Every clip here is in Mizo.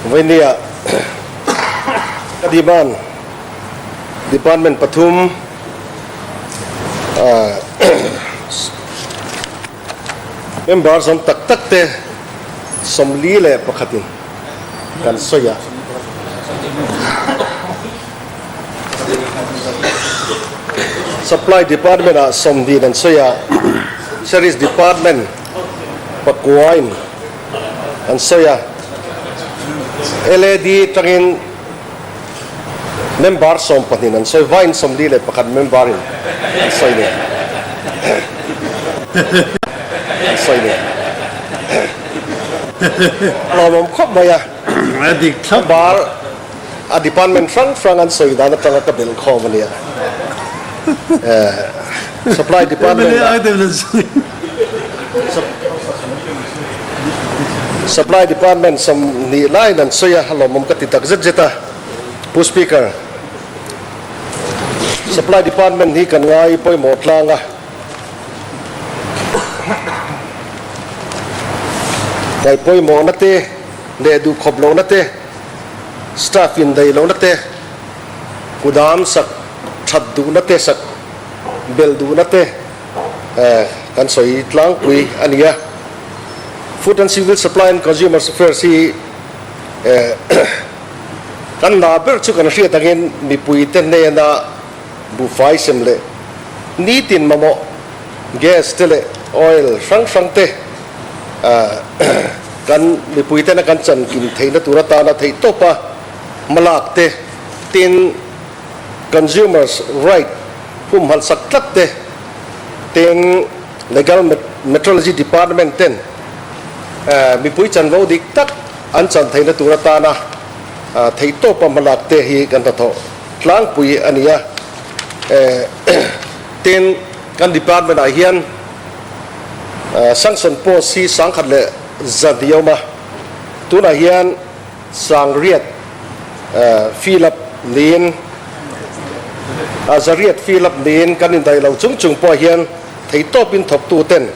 Vainia ka demand department pathum member zawm tak tak te 41 in kan sawi a. Supply department ah 20 an sawi a, Service department pakua in an sawi a, LAD tangin member 12 an sawi, vain 41 member in an sawi ni. An sawi ni. A lawmawm khawp mai a. A dik thlap. Bar a department hrang hrang an sawi dan atanga ka belh khawm a nia. Supply department ah Supply department 20 laiin an sawi a, a lawmawm ka ti tak zet zet a. Pu Speaker, Supply department hi kan ngai pawimawh tlang a. Ngai pawimawhna te leh duhkhawp lohna te, staff indaih lohna te, kudam sak that duhna te, sak belh duhna te kan sawi tlangpui a ni a. Food and Civil Supply and Consumers Affairs hi kan hna ber chu kan hriat angin mipuite hnena buhfai sem leh nitin mamawh gas te leh oil hrang hrang te kan mipuitena kan chankim theihna tur atana theihtawpa hmalak te, tin consumers right humhalh sak tlat te, tin legal metrology department ten mipui chanvo dik tak an chan theihna tur atana theihtawpa hmalak te hi kan hnathawh tlangpui a ni a. Tin, kan department ah hian sanction post hi 1100 a awm a, tunah hian 800 fill up niin 800 fill up niin kan indaih lo chung chung pawh hian theihtawpin thawktu ten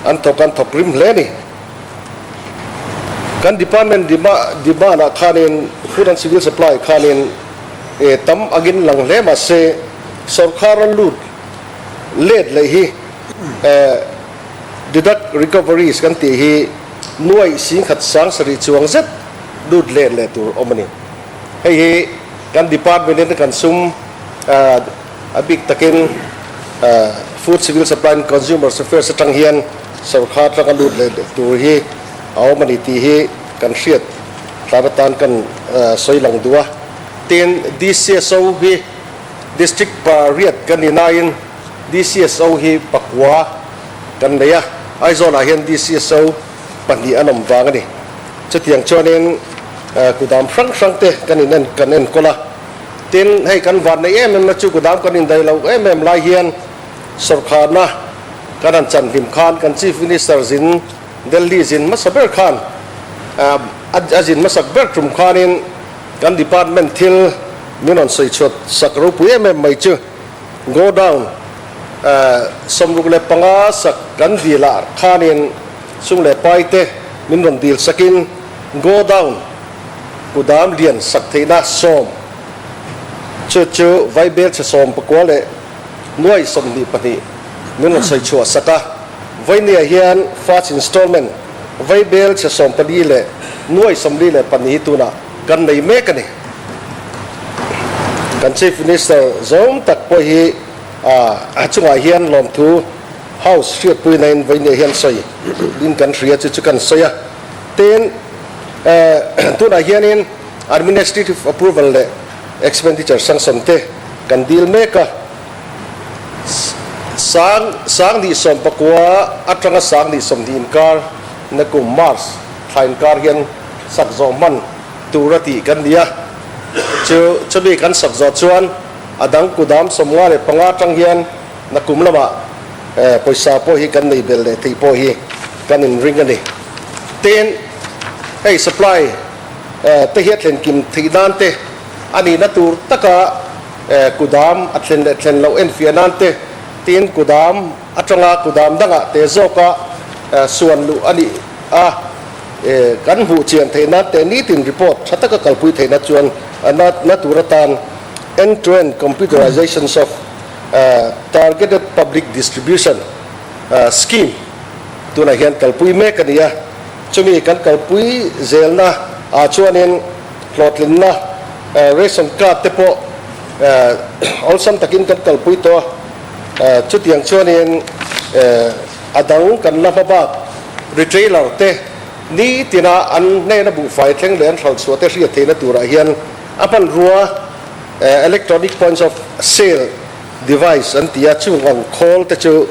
an thawk an thawk rim hle a ni. Kan department demand ah khanin Food and Civil Supply khanin tam angin lang hle mahse sorkar a lut let leh hi deduct recoveries kan tih hi nuaih 10,070 chuang zet lut let leh tur awm a ni. Hei hi kan department in kan sum a bik takin Food Civil Supply and Consumers Affairs atang hian sorkar atanga lut leh tur hi a awm a ni tih hi kan hriat tlan atan kan sawi lang duh a. Tin, DCSO hi District pariat kan ni nain DCSO hi pakua kan nei a, Aizawlah hian DCSO pahnih an awm vang a ni. Chutiang chuanin kudam hrang hrang te kan in kan enkawl a. Tin, hei kan van nei em em na chu kudam kan indaih lo em em lai hian sawrkharna kan han chan hlim khan kan Chief Minister zin Delhi zin hmasa ber khan a zin hmasak ber tum khanin kan department thil min rawn sawi chhuat sak ropui em em mai chu godown 65 sak kan dil ah khanin sum leh pai te min rawn dil sakin godown kudam lian sak theihna sawm chu chu vaibel chhe sawmpakua leh nuai 22 min rawn sawi chhuah sak a. Vainia hian first installment vaibel chhe 14 leh nuai 42 hi tunah kan nei mek a ni. Kan Chief Minister zawng tak pawh hi a chungah hian lawmthu House hriatpuina in Vainia hian sawi in kan hria chu chu kan sawi a. Tin, tunah hianin administrative approval leh expenditure sanction te kan dil mek a. 2019 atanga 2020 inkar na kum March thla inkar hian sak zawh hman tur a tih kan ni a. Chu chumi kan sak zawh chuan a dang kudam 55 atang hian na kum lamah pawisa pawh hi kan nei belh leh theih pawh hi kan inring a ni. Tin, hei supply te hi a thlen kim theih nan te a nihna tur taka kudam a thlen leh thlen loh enfiah nan te, tin kudam atanga kudam dangah te zawka suan luh a nih a. Kan hmuh chian theih nan teh nitin report tha taka kalpui theihna chuan na tur atan end-to-end computerizations of targeted public distribution scheme tunah hian kalpui mek a ni a. Chumi kan kalpui zelna ah chuanin hlawhtlinna ration card te pawh awlsam takin kan kalpui tawh a. Chutiang chuanin a dang kan la hma bak retailer te nitina an hnena buhfai thleng leh an hralchhuah te hriat theihna turah hian a hmanrua electronic points of sale device an ti a, chung ang khawl te chu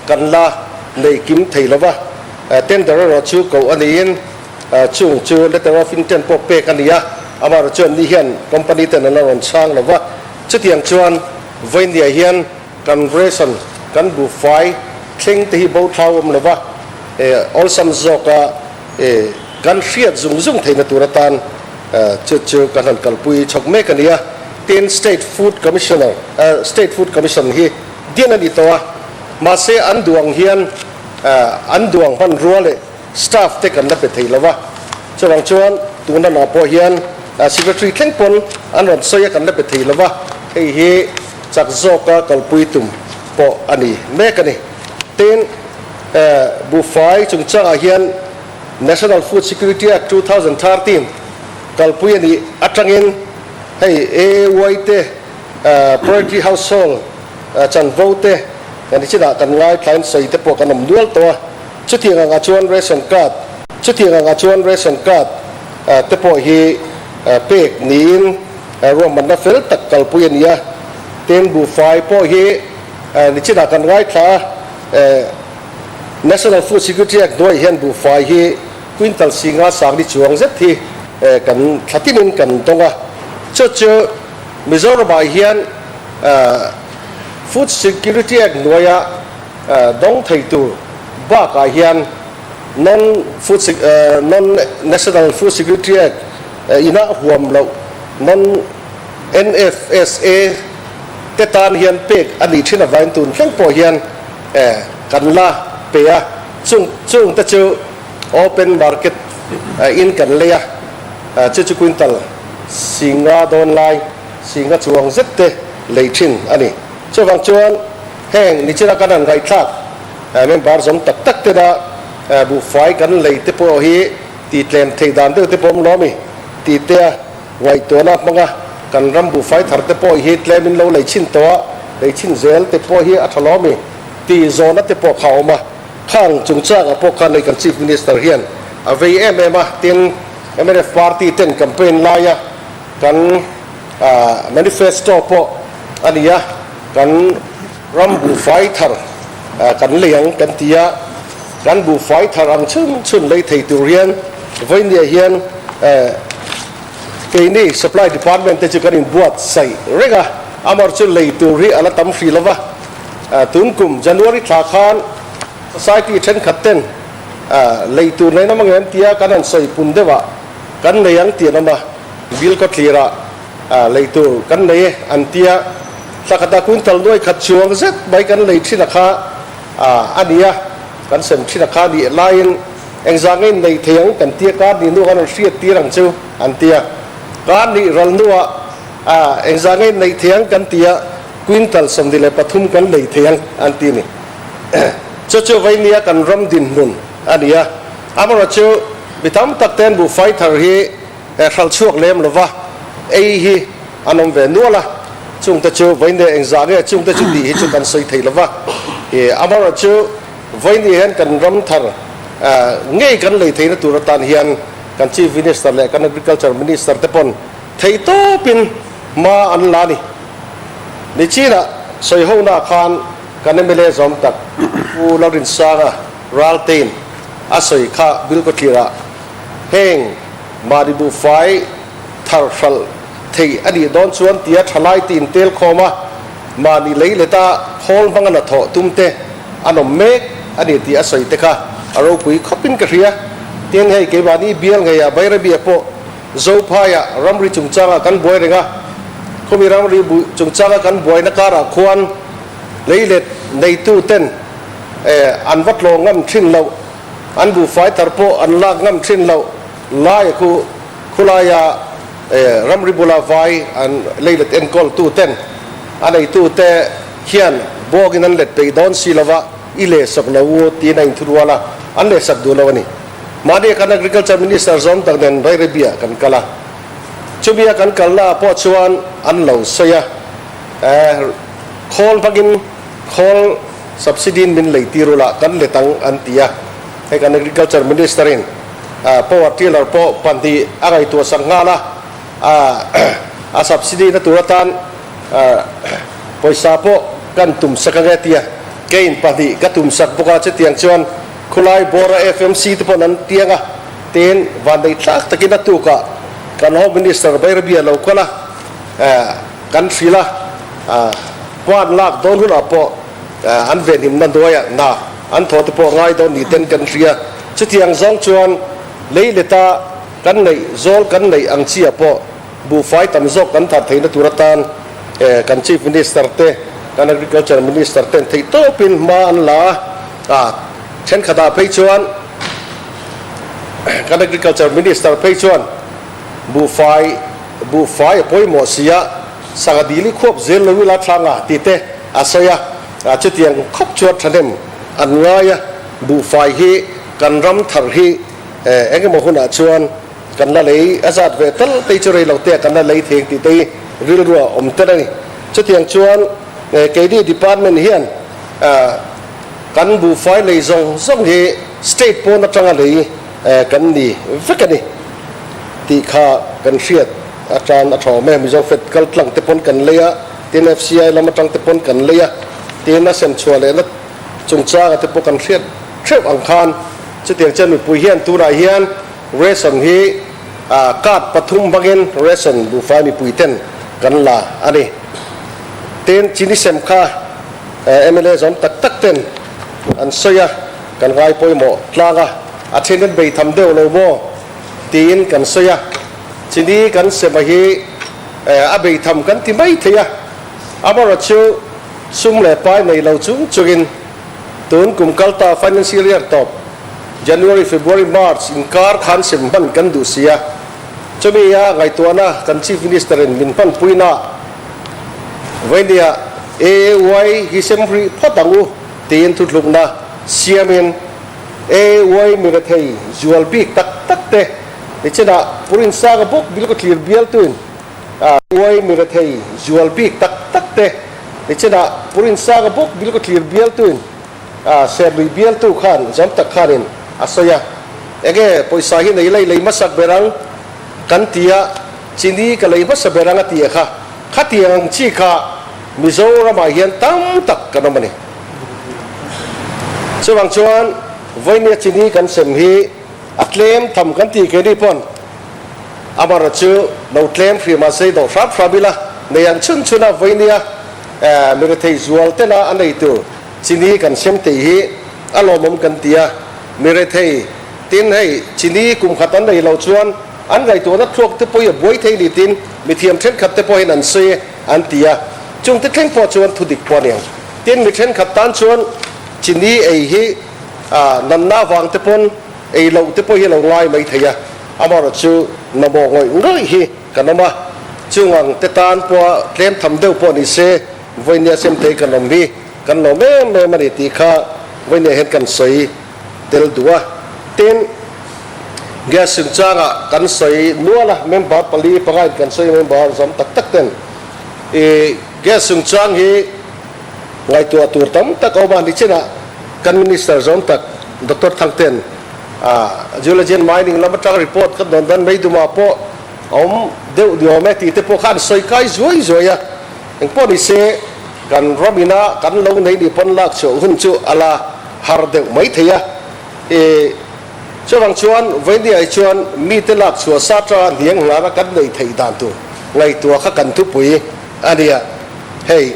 kan la nei kim thei lo va, tender erawh chu koh a niin chung chu letter of intent pawh pek a ni a, amaherawh chuan ni hian company ten an la rawn chhang lo va, chutiang chuan vawinia hian kan ration kan buhfai thleng te hi bo thlau awm lo va, awlsam zawka kan hriat zung zung theihna tur atan chu chu kan han kalpui chhawk mek a ni a, tin State Food Commissioner State Food Commission hi din a ni tawh a, mahse an duh ang hian an duh ang hmanrua leh staff te kan la pe thei lo va, chuvang chuan tuna hnah pawh hian Secretary thleng pawn an rawn sawi a kan la pe thei lo va, hei hi chak zawka kalpui tum pawh a ni mek a ni. Tin, buhfai chungchangah hian National Food Security Act 2013 kalpui a nih atangin hei AY te Priority Household chanvo te kan chinah kan ngaithlain sawi te pawh kan awm nual tawh a, chutiang angah chuan ration card chutiang angah chuan ration card te pawh hi pek niin ruahmanna fel tak kalpui a ni a, tin buhfai pawh hi nichinah kan ngaithla a, National Food Security Act hnuaiah hian buhfai hi quintal singa sangli chuang zet hi kan thla tinin kan dawng a, chu chu Mizoramah hian Food Security Act hnuaia dawng thei tur bakah hian Non Food Non National Food Security Act ina huam loh Non NFSA te tan hian pek a nih thin avangin tun thleng pawh hian kan la pe a, chung chung te chu open market in kan lei a, chu chu quintal singa dawn lai, singa chuang zet te lei thin a ni. Chuvang chuan heng nichina kan han ngaihthlak member zawm tak tak tena buhfai kan lei te pawh hi tih tlem theih dan deuh te pawh awm lo a mi tih te a ngaihtuahna hmanga kan ram buhfai thar te pawh hi tlem in lo lei chhin tawh a, lei chhin zel te pawh hi a tha lo a mi tih zawhna te pawh kha a awm a. Khang chungchangah pawh khan hei kan Chief Minister hian a vei em em a, tin mnf party ten campaign laia kan manifesto pawh a ni a, kan ram buhfai thar kan lei ang kan ti a, kan buhfai thar ang chhun chhun lei thei tur hian vawinia hian keini supply department te chu kan inbuatsaih reng a, amar chu lei tur hi a la tam hrih lova, tun kum January thla khan society thenkhat ten lei tur nei nawm ang em tia kan han sawi pun deuh a, kan nei ang tih an awm a, bill kawthlirah lei tur kan nei e an tia, thla khatah quintal nuai khat chuang zet mai kan lei thin a kha a ni a, kan sem thin a kha nih laiin engzah nge in nei thei ang kan tia kar nih hnuah kan rawn hriat tir ang chu an tia, kar nih ral hnuah engzah nge in nei thei ang kan tia quintal 23 kan lei thei ang an ti a ni. Chu chu veinia kan ram dinhmun a ni a, amaherawhchu mi tam tak ten buhfai thar hi hralh chhuak lem lova ei hi an awm ve nual a, chungte chu vawinia engzah nge chungte chu tih hi chu kan sawi thei lova, amaherawhchu vawinia hian kan ram thar ngei kan lei theihna tur atan hian kan Chief Minister leh kan Agriculture Minister te pawn theihtawpin hma an la a ni. Nichinah sawihona khan kan mla zawm tak Pu Lalrinsanga Raltein a sawi kha bill kawthlirah heng mahni buhfai thar hralh thei a nih dawn chuan tia thalai te intel khawm a, mahni lei leta khawl hmanga hnathawh tum te an awm mek a ni tih a sawi te kha a ropui khawpin ka hria. Tin, hei keimahni bial ngeiah Bairabia pawh Zophaiah ramri chungchangah kan buai reng a, khawmi ramri chungchanga kan buaina karah khuan leilet neitu ten an va tlawh ngam thin loh, an buhfai thar pawh an lak ngam thin loh. Laia khu khulaia ramri bula vai an leilet enkawl tu ten a neitu te hian bawngin an let peih dawn si lova i lehsak lo u tiin a inthurual a, an lehsak duh lo a ni. Mahni kan Agriculture Minister zawm tak nen Rairabia kan kal a, chumia kan kalna ah pawh chuan an lo sawi a, khawl hmangin khawl subsidy in min lei tir ula kan let ang an ti a, hei kan Agriculture Minister in power tiller pawh pahnih a ngaihtuah sak nghal a, a subsidy na tur atan pawisa pawh kan tum sak ange tia keiin pahnih ka tum sak bawk a, chutiang chuan Khulai bawra FMC te pawn an tiang a, tin vanneih tlak takin a tukah kan Home Minister Bairabia lo kal a, kan hrilh a, hman lak dawn hunah pawh an venhimna hnuaiah hna an thaw te pawh ngai dawn ni ten kan hria. Chutiang zawng chuan lei leta kan neih zawl kan neih ang chiah pawh buhfai tam zawk kan thar theihna tur atan kan Chief Minister te, kan Agriculture Minister ten theihtawpin hma an la a. A thenkhatah phei chuan kan Agriculture Minister phei chuan buhfai buhfai a pawimawh si a, sangha dil i khuap zel lo ila thlang a tih te a sawi a, chutiang khawp chuan thahnem an ngai a, buhfai hi kan ram thar hi eng emaw hunah chuan kan la lei a zat ve tal te chu rei lo te kan la lei theng tih te hi rilru a awm tel a ni. Chutiang chuan keini department hian Kan buhfai lei zawng zawng hi state pawn atanga lei kan ni vek a ni tih kha kan hriat atan a tha awm e. Mizo Fed kal tlang te pawn kan lei a, tin FCI lam atang te pawn kan lei a, tin a sem chhuah lehna chungchanga te pawh kan hriat theuh ang khan chutiang chuan mipui hian tunah hian ration hi card pathum hmangin ration buhfai mipui ten kan la a ni. Tin chini sem kha Mla zawm tak tak ten an sawi a, kan ngai pawimawh tlang a, a then an bei tham deuh lo maw tiin kan sawi a, chini kan sema hi a bei tham kan ti mai thei a, amaherawhchu sum leh pai nei lo chung chungin tun kum kalta financial year tawp January, February, March inkar khan sem hman kan duh si a, chumi a ngaihtuahna kan Chief Minister in min hmanpuina Vainia AAY hi sem hrih phawt ang u tiin thuthlukna siamin AAY mi rethei zual bik tak tak te nichinah Purinsanga bawk bil ka thlir bialtuin AAY mi rethei zual bik tak tak te nichinah Purinsanga bawk bil ka thlir bialtuin Serlui bialtu khan zam tak khanin a sawi a, Enge pawisa hi nei lei lei hmasak ber ang kan ti a, Chini ka lei hmasa ber ang a ti a kha, khatiang ang chi kha Mizoramah hian tam tak kan awm a ni. Chuvang chuan vawinia chini kan sem hi a tlem tham kan ti keini pawn amarawh chu lo tlem hri mahse i dawh hram hram ila nei ang chhun chhun a vawinia mirethei zual tena a nei tur chini kan sem tih hi a lawmawm kan ti a, mirethei tin hei chini kum khat an nei loh chuan An ngaihtuahna thluak te pawh hi a buai thei ni tiin mithiam thenkhat te pawhin an sawi an ti a, chung te thleng pawh chuan thudik pawh a ni ang. Tin, mi thenkhat tan chuan chini ei hi nanna avang te pawn ei loh te pawh hi a lo ngai mai thei a, amaherawh chu mamawh ngawih ngawih hi kan awm a, chung ang te tan pawha tlem tham deuh pawh ni se vawinia sem thei kan awm hi kan lawm em em a ni tih kha vawinia hian kan sawi tel duh a. Tin, Gas chungchangah kan sawi nual a, member pali pangain kan sawi member zawm tak tak ten i gas chungchang hi ngaihtuah tur tam tak a awm a, nichinah kan minister zawm tak Doctor Thangten a Geology and Mining lam atang report kan dawn dan mai dumah pawh a awm deuh ni awm e tih te pawh kha an sawi kai zuai zuai a, engpawh ni se kan ram ina kan lo nei ni pawn lak chhuah hun chu a la har deuh mai thei a. I chuvang chuan Vawinia hi chuan mite lak chhuah sa tanga hniang hlana kan neih theih dan tur ngaihtuah kha kan thupui a nia. Hei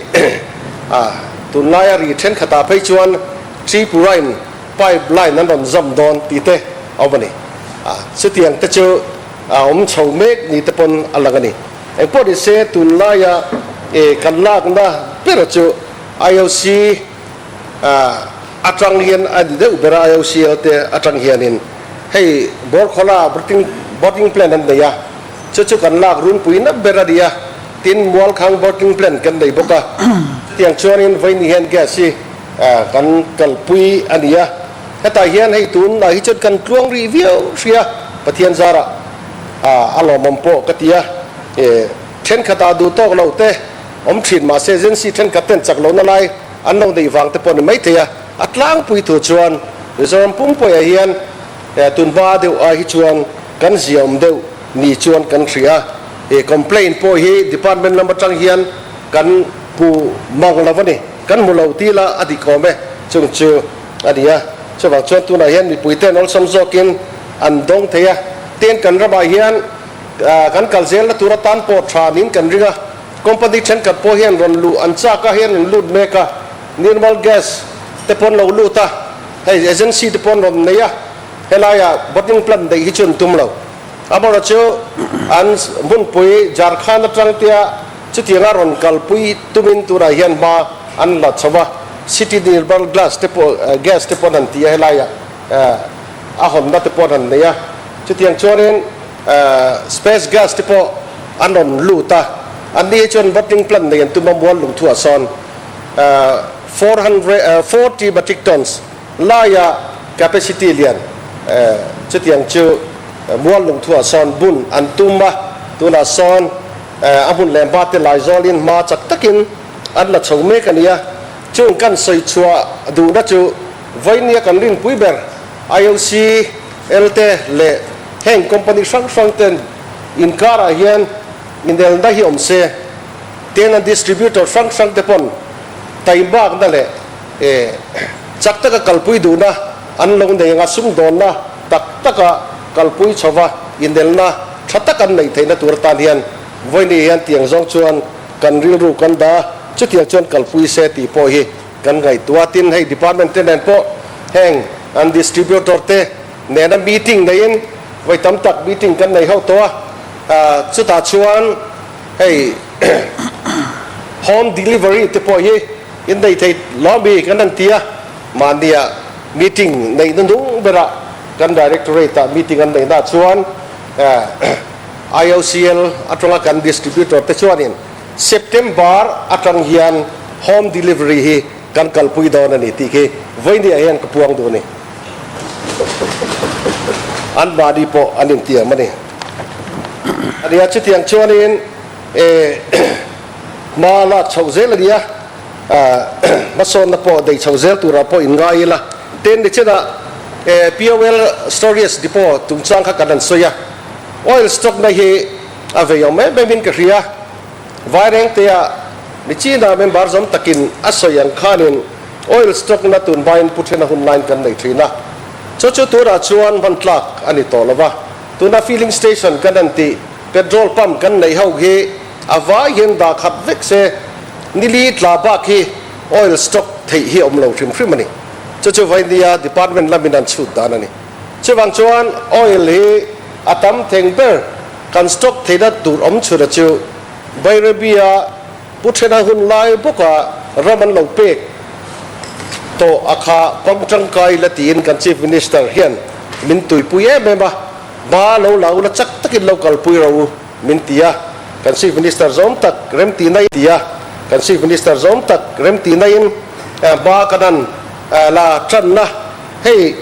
a tunlaia ri thenkhatah phei chuan Tripura-in pipe line an rawn zam dawn tih te a awm a ni. A chutiang te chu a awm chho mek ni te pawn a lang a ni. Engpawh ni se tunlaia kan lakna ber chu IOC Atang hian a ni deuh ber a, IOCL te atang hianin hei Borkhola Bottling plant an nei a, chu chu kan lak runpui na ber a ni a, tin Mualkhang bottling plant kan nei bawk a, chutiang chuanin vawiin hian gas hi kan kalpui a ni a, hetah hian hei tunah hi chuan kan tluang rih viau hria Pathian zarah a lawmawm pawh ka ti a, thenkhatah duh tawk lo te awm thin mahse agency thenkhat ten chak lohna lai an lo neih vang te pawh ni maithei a, a tlangpui thu chuan Mizoram pumpuiah hian Tun hma deuh ai hi chuan kan ziaawm deuh ni chuan kan hria. He complaint pawh hi department lam atang hian kan hmu mang lo a ni. Kan hmu lo tih lah a dik awm e, chung chu a ni a. Chuvang chuan tunah hian mipuite'n awlsam zawkin an dawng thei a. Tin, kan ramah hian kan kal zelna tur atan pawh tha niin kan ring a. Company thenkhat pawh hian rawn luh an chak a, hian rawn lut mek a. Nirmal Gas te pawh an lo lut a. Hei agency te pawh an rawn nei a, helaiah bottling plant daih hi chu an tum lo. Amaherawhchu an hmunpui Jharkhand atang tia chutianga rawn kalpui tumin tunah hian hma an la chho a, City Nirmal Glass te pawh gas te pawh an han ti a, helaiah a hawnna te pawh an han nei a. Chutiang chuanin Space Gas te pawh an rawn lut a, anni hi chuan bottling plant nei an tum a, Muallungthuah sawn 440 metric tons laia capacity lian chutiang chu mual lungthuah sawn bun an tum a, tunah sawn a hmun leh hma te laizawlin hma chak takin an la chho mek a ni a, chung kan sawi chhuah duhna chu vawinia kan rinpui ber IOC te leh heng company hrang hrang ten inkarah hian inelna hi awm se. Tin an distributor hrang hrang te pawn taihmakna leh chak taka kalpui duhna an lo nei anga sumdawnna tak taka kalpui chhova inelna tha tak an neih theihna tur atan hian vawiin hian tiang zawng chuan kan rilru kan dah a, chutiang chuan kalpui se tih pawh hi kan ngaihtuah a. Tin hei department te nen pawh heng an distributor te nena meeting neiin vawi tam tak meeting kan nei ho tawh a, chutah chuan Hei home delivery te pawh hi in nei thei lo mi kan han ti a, mahnia meeting neih na nung berah kan directorate ah meeting an neihna chuan IOCL atanga kan distributor te chuanin September atang hian home delivery hi kan kalpui dawn a ni tih khi vawinia hian ka puang duh a ni. Anmahni pawh an intiam a ni. A nia, chutiang chuanin hma lak chhoh zel a nia, hmasawnna pawh deih chhoh zel turah pawh inngai ila. Tin, nichinah POL Storage Depot chungchang kha kan han sawi a, oil stock na hi a vei awm em emin ka hria. Vairengtea nichinah member zawm takin a sawi ang khanin oil stock na tun hmain pu thena hun laiin kan nei thin a, chu chu tunah chuan hman tlak a ni tawh lo va. Tuna filling station kan han tih petrol pump kan neih ho hi a vai hian dah khat vek se nili tla bak hi oil stock theih hi a awm lo hrim hrim a ni. Chu chu Vainia department lamin an chhut dan a ni. Chuvang chuan oil hi a tam theng ber kan stock theihna tur awm chhuna chu Bairabia Pu Thena hun lai bawka ram an lo pek tawh a kha pang tangkai la tiin kan Chief Minister hian min tuipui em em a, ba lo la ula chak takin lo kalpui ro u min ti a, kan Chief Minister zawm tak remti nai ti a, kan Chief Minister zawm tak remti naiin ba kan han la tanna hei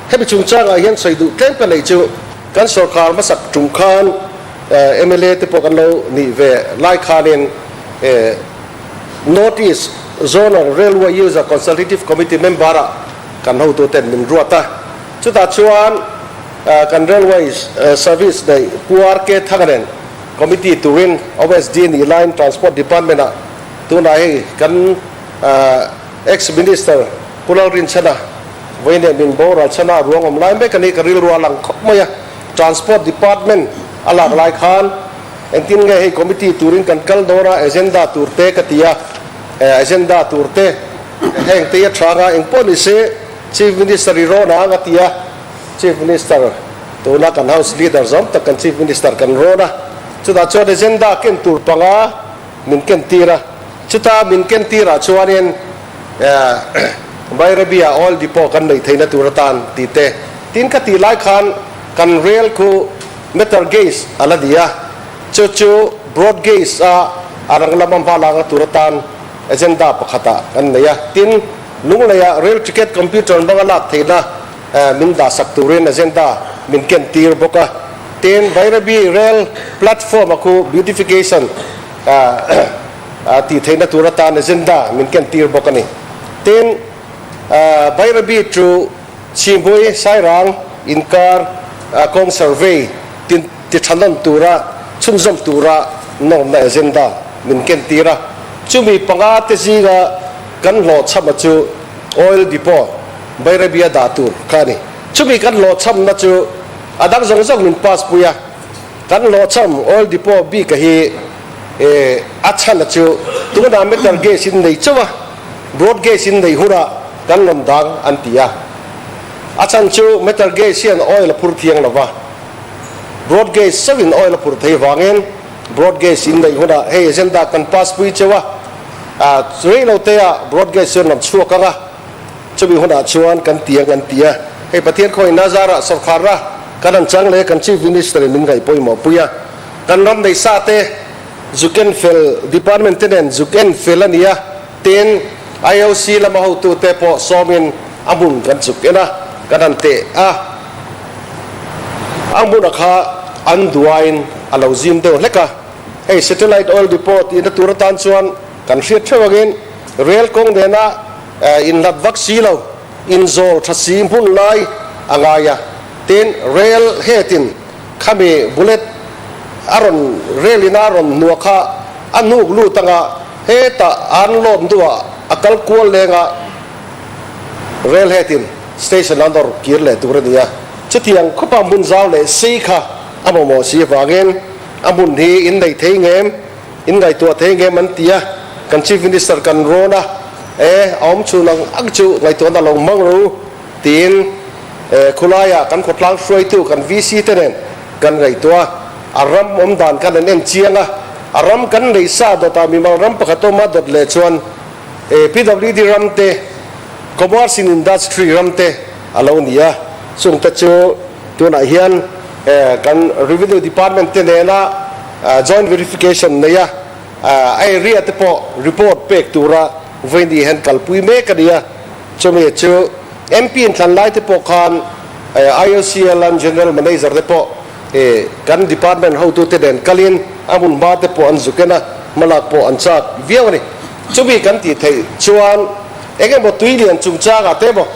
hemi chungchangah hian sawi duh tlem ka neih chu kan sorkar hmasak tum khan Mla te pawh kan lo nih ve lai khanin North East Zonal Railway User Consultative Committee member ah kan hotuten min ruat a. Chutah chuan kan Railway Service neih Pu RK Thangaren Committee turin OSD nih laiin Transport Department ah tunah hei kan Ex-Minister Pu Lalrinchhana vawiin leh min boral chhana ruang awm lai mek a ni ka rilru a lang khawp mai a. Transport Department a lak lai khan engtin nge hei committee turin kan kal dawn a, agenda tur te ka ti a, agenda tur te heng te hi a tha anga engpawh ni se Chief Minister i rawn ang a ti a, Chief Minister tuna kan House Leader zawm tak kan Chief Minister kan rawn a, chutah chuan agenda ken tur panga min ken tir a, chuta min ken tirah chuanin Bairabia Oil Depot kan neih theihna tur atan tih te. Tin ka tih lai khan kan rel khu Meter gauge a la ni a, chu chu broad gauge a a rang lama hma lak na tur atan agenda pakhatah kan nei a. Tin, Lungleiah rail ticket computer hmanga lak theihna min dahsak turin agenda min ken tir bawk a. Tin, Bairabi rail platform a khu beautification tih theihna tur atan agenda min ken tir bawk a ni. Tin, Bairabi to Chhimhmui Sairang inkar kawng survey ti tha nawn tura chhunzawm tura nawmna agenda min ken tir a. Chumi panga te zinga kan hlawhchhama chu Oil Depot Bairabia dah tur kha a ni. Chumi kan hlawhchhamna chu a dang zawng zawng min pass pui a. Kan hlawhchham Oil Depot bika hi a chhana chu tunah meter gauge in nei chauh a. Broad gauge in nei hunah kan rawn dang an ti a. A chhan chu meter gauge hian oil a phur thiang lo va, broad gauge chauhin oil a phur thei vangin broad gauge in neih hunah hei agenda kan pass pui cheu a, rei lo te ah broad gauge chuan rawn chhuak ang a, chumi hunah chuan kan ti ang an ti a. Hei Pathian khawiin Nazarah sawrkharna kan han chang leh kan Chief Minister in min ngaih pawimawh pui a, kan ram nei sa te, Zuk en fel department te nen zuk en fel a nia, tin IOC lama hotute pawh sawmin a hmun kan zuk en a, kan han teh a, a hmuna kha an duain a lo zim deuh hlek a, hei satellite oil depot tihna tur atan chuan kan hriat theuh angin rail kawng nena inhlat vak si lo, inzawl tha si hmun lai a ngai a, tin rail head in Khami bullet a rawn rel in a rawn hnuah kha a hnuk lut anga hetah an load hnuah a kal kual leng a, rail head in station an awr kir leh tur a ni a. Chutiang khawpa hmun zau leh sei kha a mamawh si avangin a hmun hi in nei thei ngem, in ngaihtuah thei ngem an ti a, kan Chief Minister kan rawn a, e a awm chhun ang ang chu ngaihtuahna lo hmang ru tiin Khulaiah kan khawtlang hruaitu kan VC te nen kan ngaihtuah a, a ram awm dan khan an en chiang a, a ram kan lei sa dawtah mimal ram pakhat awm a dawt leh chuan PWD ram te, Commerce in Industry ram te a lo ni a, chung te chu tunah hian kan Revenue Department te nena joint verification nei a, a area te pawh report pek tura vawiin hian kalpui mek a ni a. Chumi chu MP inthlan lai te pawh khan IOCL an General Manager te pawh kan department hotute nen kalin a hmun hma te pawh an zuk en a, hmalak pawh an chak viau a ni. Chumi kan tih theih chuan eng emaw tui lian chungchangah te emaw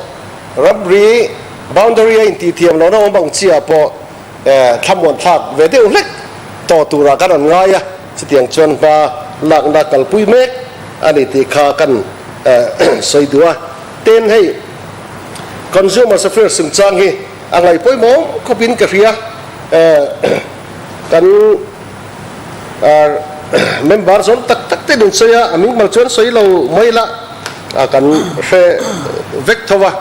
ramri boundary a intihthiam lohna awm ang chiah pawh thlamuan thlak ve deuh hlek tawh turah kan rawn ngai a, chutiang chuan hma lakna kalpui mek a ni tih kha kan sawi duh a. Tin, hei Consumers Affairs chungchang hi a ngaih pawimawh khawpin ka hria. Kan member zawm tak tak te min sawi a, a ming mal chuan sawi lo mai la kan hre vek tho a.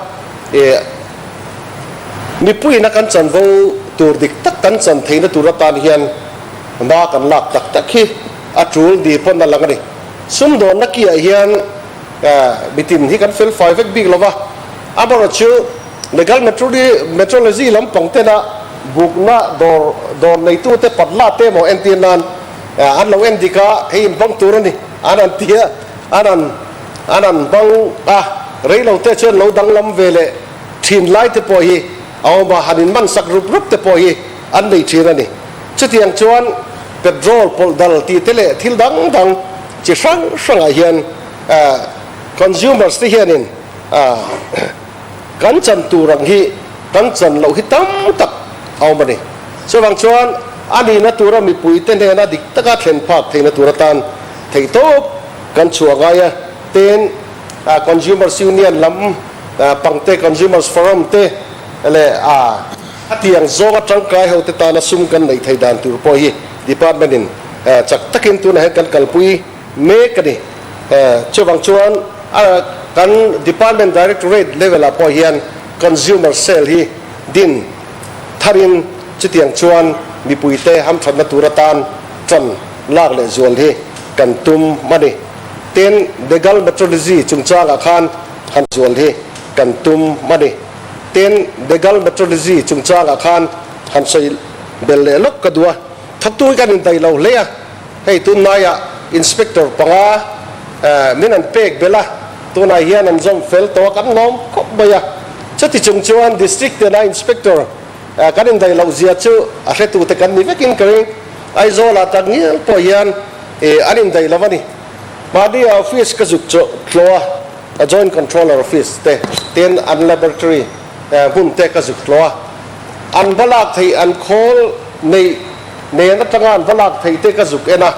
Mipuiin a kan chanvo tur dik tak kan chan theihna tur atan hian hma kan lak tak tak hi a tul ni pawn a lang a ni. Sumdawnna kiah hian mitin hi kan fel fai vek bik lo va, amaherawhchu legal metrology lampang tena bukna dawr dawr neitute patla te emaw entir nan an lo en dik a, hei in hmang tur a ni an han ti a, an han an han hmang a, rei lo te chuan lo danglam ve leh thin lai te pawh hi a awm a, han inman sak rup rup te pawh hi an nei thin a ni. Chutiang chuan petrol pawlh dal tih te leh thil dang dang chi hrang hrangah hian consumers te hianin kan chan tur ang hi kan chan loh hi tam tak a awm a ni. Chuvang chuan a nihna tura mipui te hnena dik taka thlen phak theihna tur atan theihtawp kan chhuah ngai a. Tin, Consumers Union lam pangte, Consumers Forum te leh a. A tiang zawnga tangkai hote tana sum kan neih theih dan tur pawh hi Department in chak takin tunah hian kan kalpui mek a ni. Chuvang chuan kan Department Directorate level ah pawh hian Consumer Cell hi din tharin chutiang chuan mipuite hamthatna tur atan tan lak leh zual hi kan tum a ni. Tin, Legal Metrology chungchangah khan han zual hi kan tum a ni. Tin, Legal Metrology chungchangah khan han sawi. bel leh lawk ka duh a, thawktu hi kan indaih lo hle a, hei tunlaiah inspector panga min an pek belh a, tunah hian an zawm fel tawh a, kan lawm khawp mai a, chuti chung chuan district tena inspector kan indaih loh zia chu a hretute kan ni vekin ka ring, Aizawlah tak ngial pawh hian an indaih lo a ni. Mahni a office ka zuk chawh tlawh a, a Joint Controller Office te tin an laboratory hmun te ka zuk tlawh a, an va lak theih an khawl neih nen atanga an va lak theih te ka zuk en a,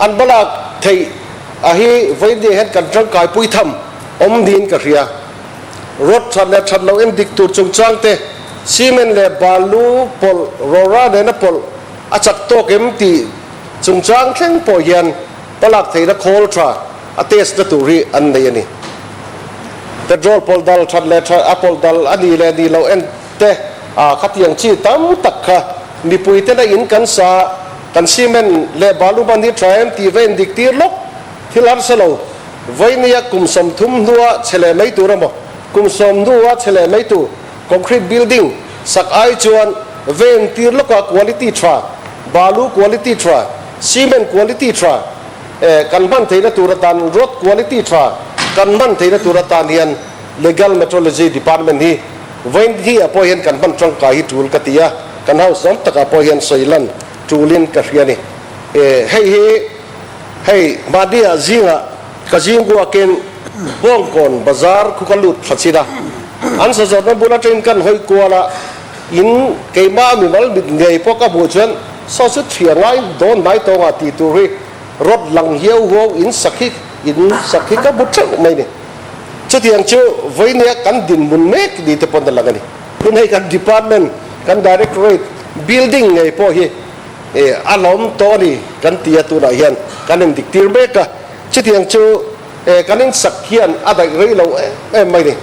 an va lak theih a hi vawiin hian kan tangkai pui tham awm niin ka hria. Rod that leh that loh en dik tur chungchang te, cement leh balu pawlh rawra nena pawlh a chak tawk em tih chungchang thleng pawh hian palak theihna khawl tha a test na tur hi an nei a ni. Petrol pawlh dal that leh tha a pawlh dal a nih leh nih loh en te a khatiang chi tam tak kha mipui tena in kan sa kan cement leh balu hman hi tha em tih va en dik tir lawk thil harsa lo. Vainia kum 30 hnua chhe leh mai tur emaw kum 10 hnua chhe leh mai tur concrete building sak ai chuan ven tir lawka quality tha balu quality tha cement quality tha Kan hman theihna tur atan road quality tha kan hman theihna tur atan hian Legal Metrology Department hi vawiin hi ah pawh hian kan hman tangkai hi tul ka ti a, kan house zawm takah pawh hian sawi lan tulin ka hria a ni. Hei hi hei mahni ah zingah ka zing buakin Bawngkawn bazar khu ka lut thla chin a, an sazawrhna bul atangin kan hawi kual a, in keimah mimal mit ngei pawh ka hmuh chuan saw chu thliar ngai dawn hnai tawngah tih tur hi Rod lang hiau huau in sak hi in sak hi ka bu theuh mai ni. Chutiang chu vawinia kan dinhmun mek ni te pawn a lang a ni. Tun hei kan department, kan directorate building ngei pawh hi a lawm tawh a ni kan ti a, tunah hian kan indik tir mek a. Chutiang chu kan insak hian a daih rei lo em em mai ni.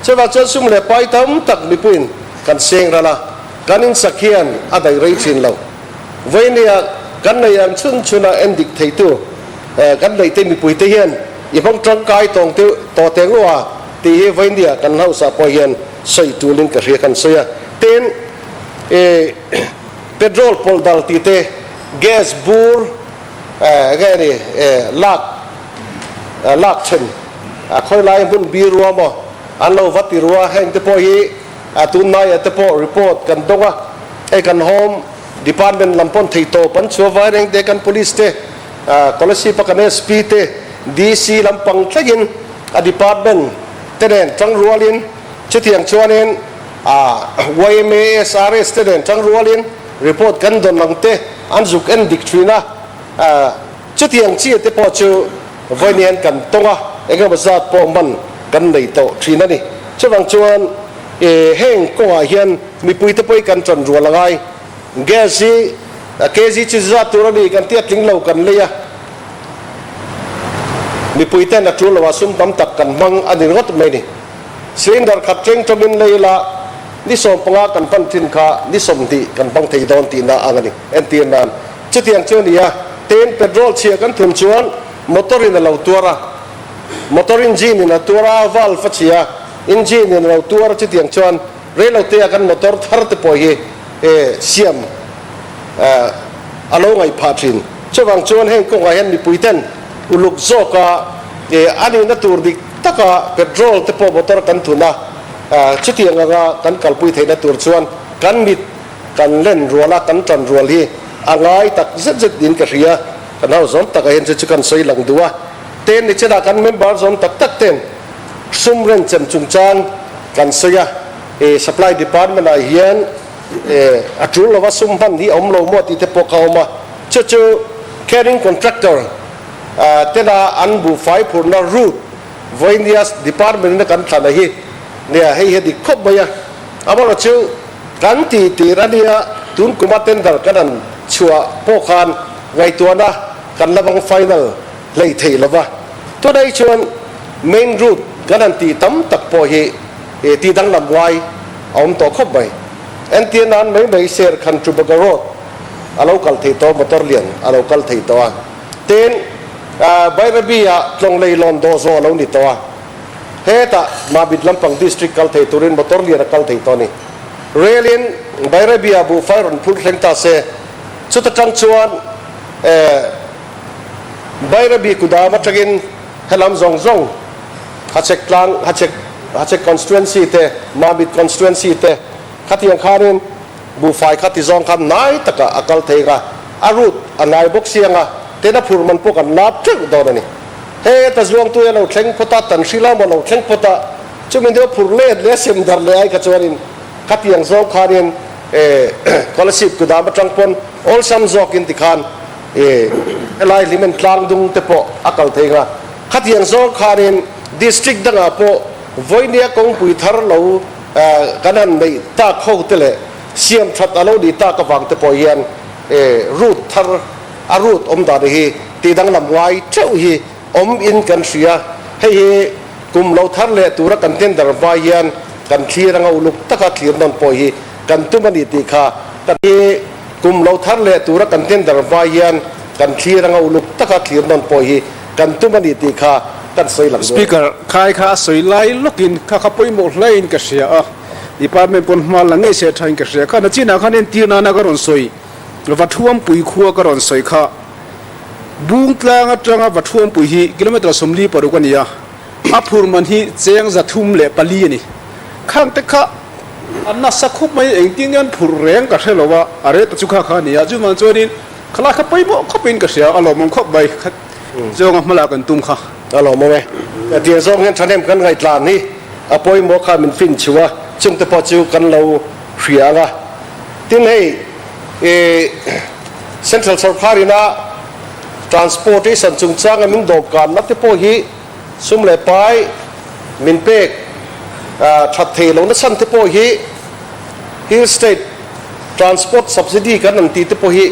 Chuvang chuan sum leh pai tam tak mipuiin kan seng ral a, kan insak hian a daih rei thin lo. Vawinia kan nei ang chhun chhuna en dik theitu kan neihte mipuite hian i hmang tangkai tawng te tawh teh ngua tih hi vawinia kan hausa pawh hian sawi tulin ka hria kan sawi a. Tin, petrol pawlh dal tih te, gas bur nge ni lak lak then khawi lai hmun bi rua maw an lo va ti rua heng te pawh hi tunlaiah te pawh report kan dawng a. Hei kan Home Department lam pawn theihtawp an chhuah vai reng te, kan Police te, Kolasib a kan SP te, DC lampang thlengin a department te nen tang rualin chutiang chuanin yma, SRS te nen tang rualin report kan dawn ang te an zuk en dik thin a, chutiang chi te pawh chu vawiin kan tawng a, engemaw zat pawh man kan nei tawh thin a ni. Chuvang chuan heng kawngah hian Mipuite pawh hi kan ṭan rual a ngai. Gas hi kg chi zat tur a ni kan tia tling lo kan lei a. Mipuite'n a ṭul loah sum tam tak kan hmang a ni ringawt mai ni. Cylinder khat ṭeng ṭawngin lei ila ni 15 kan hman ṭhin kha ni 20 kan hmang thei dawn tihna ang a ni. Entir nan chutiang chu a ni a, tin petrol chhia kan thun chuan motor in a lo tuar a, motor engine in a tuar a, valve a chhia, engine in a lo tuar a chutiang chuan Reilote a kan motor thar te pawh hi siam a lo ngaih phah thin. Chuvang chuan heng kawngah hian mipui ten uluk zawka a nihna tur dik taka petrol te pawh motor kan thun a, chutiang anga kan kalpui theihna tur chuan kan mit kan len rual a, kan tan rual hi a ngai tak zet zet niin ka hria. Kan ho zawm takah hian chu chu kan sawi lang duh a. Ten ni chenah kan member zawm tak tak ten sum renchem chungchang kan sawi a, supply department ah hian a tul lova sum hman hi a awm lo maw tih te pawh kha a awm a, chu chu carrying contractor tena an buhfai phurhna route vawinia department in a kan thlan a hi nia hei hi a dik khawp mai a, amaherawh chu kan tih tir a nia tun kuma tender kan han chhuah pawh khan ngaihtuahna kan la bang final hlei thei lova tunah chuan main route kan han tih tam tak pawh hi tih danglam ngai a awm tawh khawp mai. Entir nan mai mai Serkhan Tubaga road a lo kal thei tawh, motor lian a lo kal thei tawh a, tin Bairabi ah tlawng lei lawn dawh zawh a lo ni tawh a, hetah Mamit lampang district kal thei turin motor lian a kal thei tawh a ni. Rail-in Bairabia buhfai rawn phur thleng ta se, chuta tang chuan Bairabi kudam atangin helam zawng zawng Hachhek tlang, Hachhek, Hachhek constituency te, Mamit constituency te khatiang khanin buhfai kha ti zawng khan hnai takah a kal thei nga, a route a ngai bawk si anga ten a phur man pawh kan lap teuh dawn a ni. He ta zuangtu hi a lo thleng phawt a, tan hri lam a lo thleng phawt a, chumi deuh phur let leh a sem dar leh ai kha chuanin khatiang zawng khanin Kolasib kudam atang pawn awlsam zawkin tikhan helai hlimen tlang dung te pawh a kal thei nga. Khatiang zawng khanin district dangah pawh vawinia kawngpui thar lo kan han neih tak ho te leh siam that a lo nih tak avang te pawh hian route thar a route awm dan hi tih danglam ngai theuh hi awm in kan hria. Hei hi kum lo thar leh tura kan tender hma hian kan thlir anga uluk taka thlir nawn pawh hi kan tum a ni tih kha kan hi kum lo thar leh tura kan tender hma hian kan thlir anga uluk taka thlir nawn pawh hi kan tum a ni tih kha kan sawi lang dawn. Speaker, Khai kha a sawi lai lawkin kha kha pawimawh hlaiin ka hria a, department pawn hma la ngei se thain ka hria. Kha nachinah khan entir nana ka rawn sawi, Vathuampui khua ka rawn sawi kha Bungtlang atanga Vathuampui hi kilometre 46 a ni a, a phur man hi cheng 304 a ni. Khang te kha a nasa khup mai, engtin nge an phur reng ka hre lo a, a rate chu kha kha a ni a, chuvang chuanin khalai kha pawimawh khawpin ka hria, a lawmawm khawp mai kha zawnga hmala kan tum kha. A lawmawm e. Tiang zawng hian thahnem kan ngaihtlan hi a pawimawh kha min fin chhu a, chungte pawh chu kan lo hria ang a. Tin hei Central sawrkar ina transportation chungchanga min dawmkanna te pawh hi sum leh pai min pek that thei lohna chhan te pawh hi Hill State Transport Subsidy kan an tih te pawh hi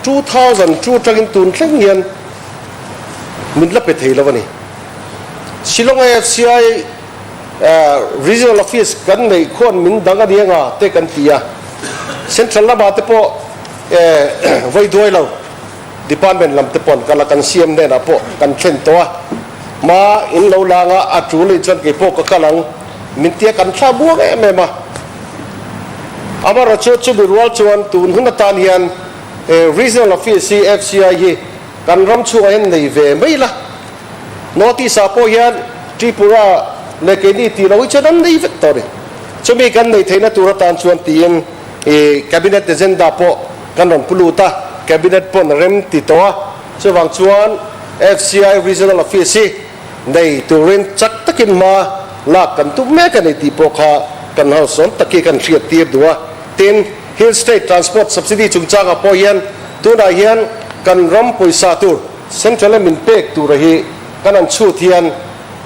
2002 atangin tun thleng hian min la pe thei lo a ni. Shillong AFCI Regional Office kan neih khuan min dang a ni anga te kan ti a, Central lamah te pawh vawi duai lo Department lam te pawn kal a kan CM hnenah pawh kan thlen tawh a, hma in lo lang a, a tul anih chuan kei pawh ka kal ang min tia kan thla buang em em a. Amaherawhchu chumi rual chuan tun hun atan hian Regional Office hi FCI hi kan ram chhungah hian nei ve mai la. North East ah pawh hian Tripura leh keini tih loh hi chuan an nei vek tawh a ni. Chumi kan neih theihna tur atan chuan tiin Cabinet agenda pawh kan rawn pu lut a, Cabinet pawn rem ti tawh a. Chuvang chuan FCI Regional Office hi nei turin chak takin hma lak kan tum mek a ni tih pawh kha kan hausawn tak hi kan hriat tir duh a. Tin, Hill State Transport Subsidy chungchangah pawh hian tunah hian kan ram pawisa tur, Central a min pek tura hi kan han chhut hian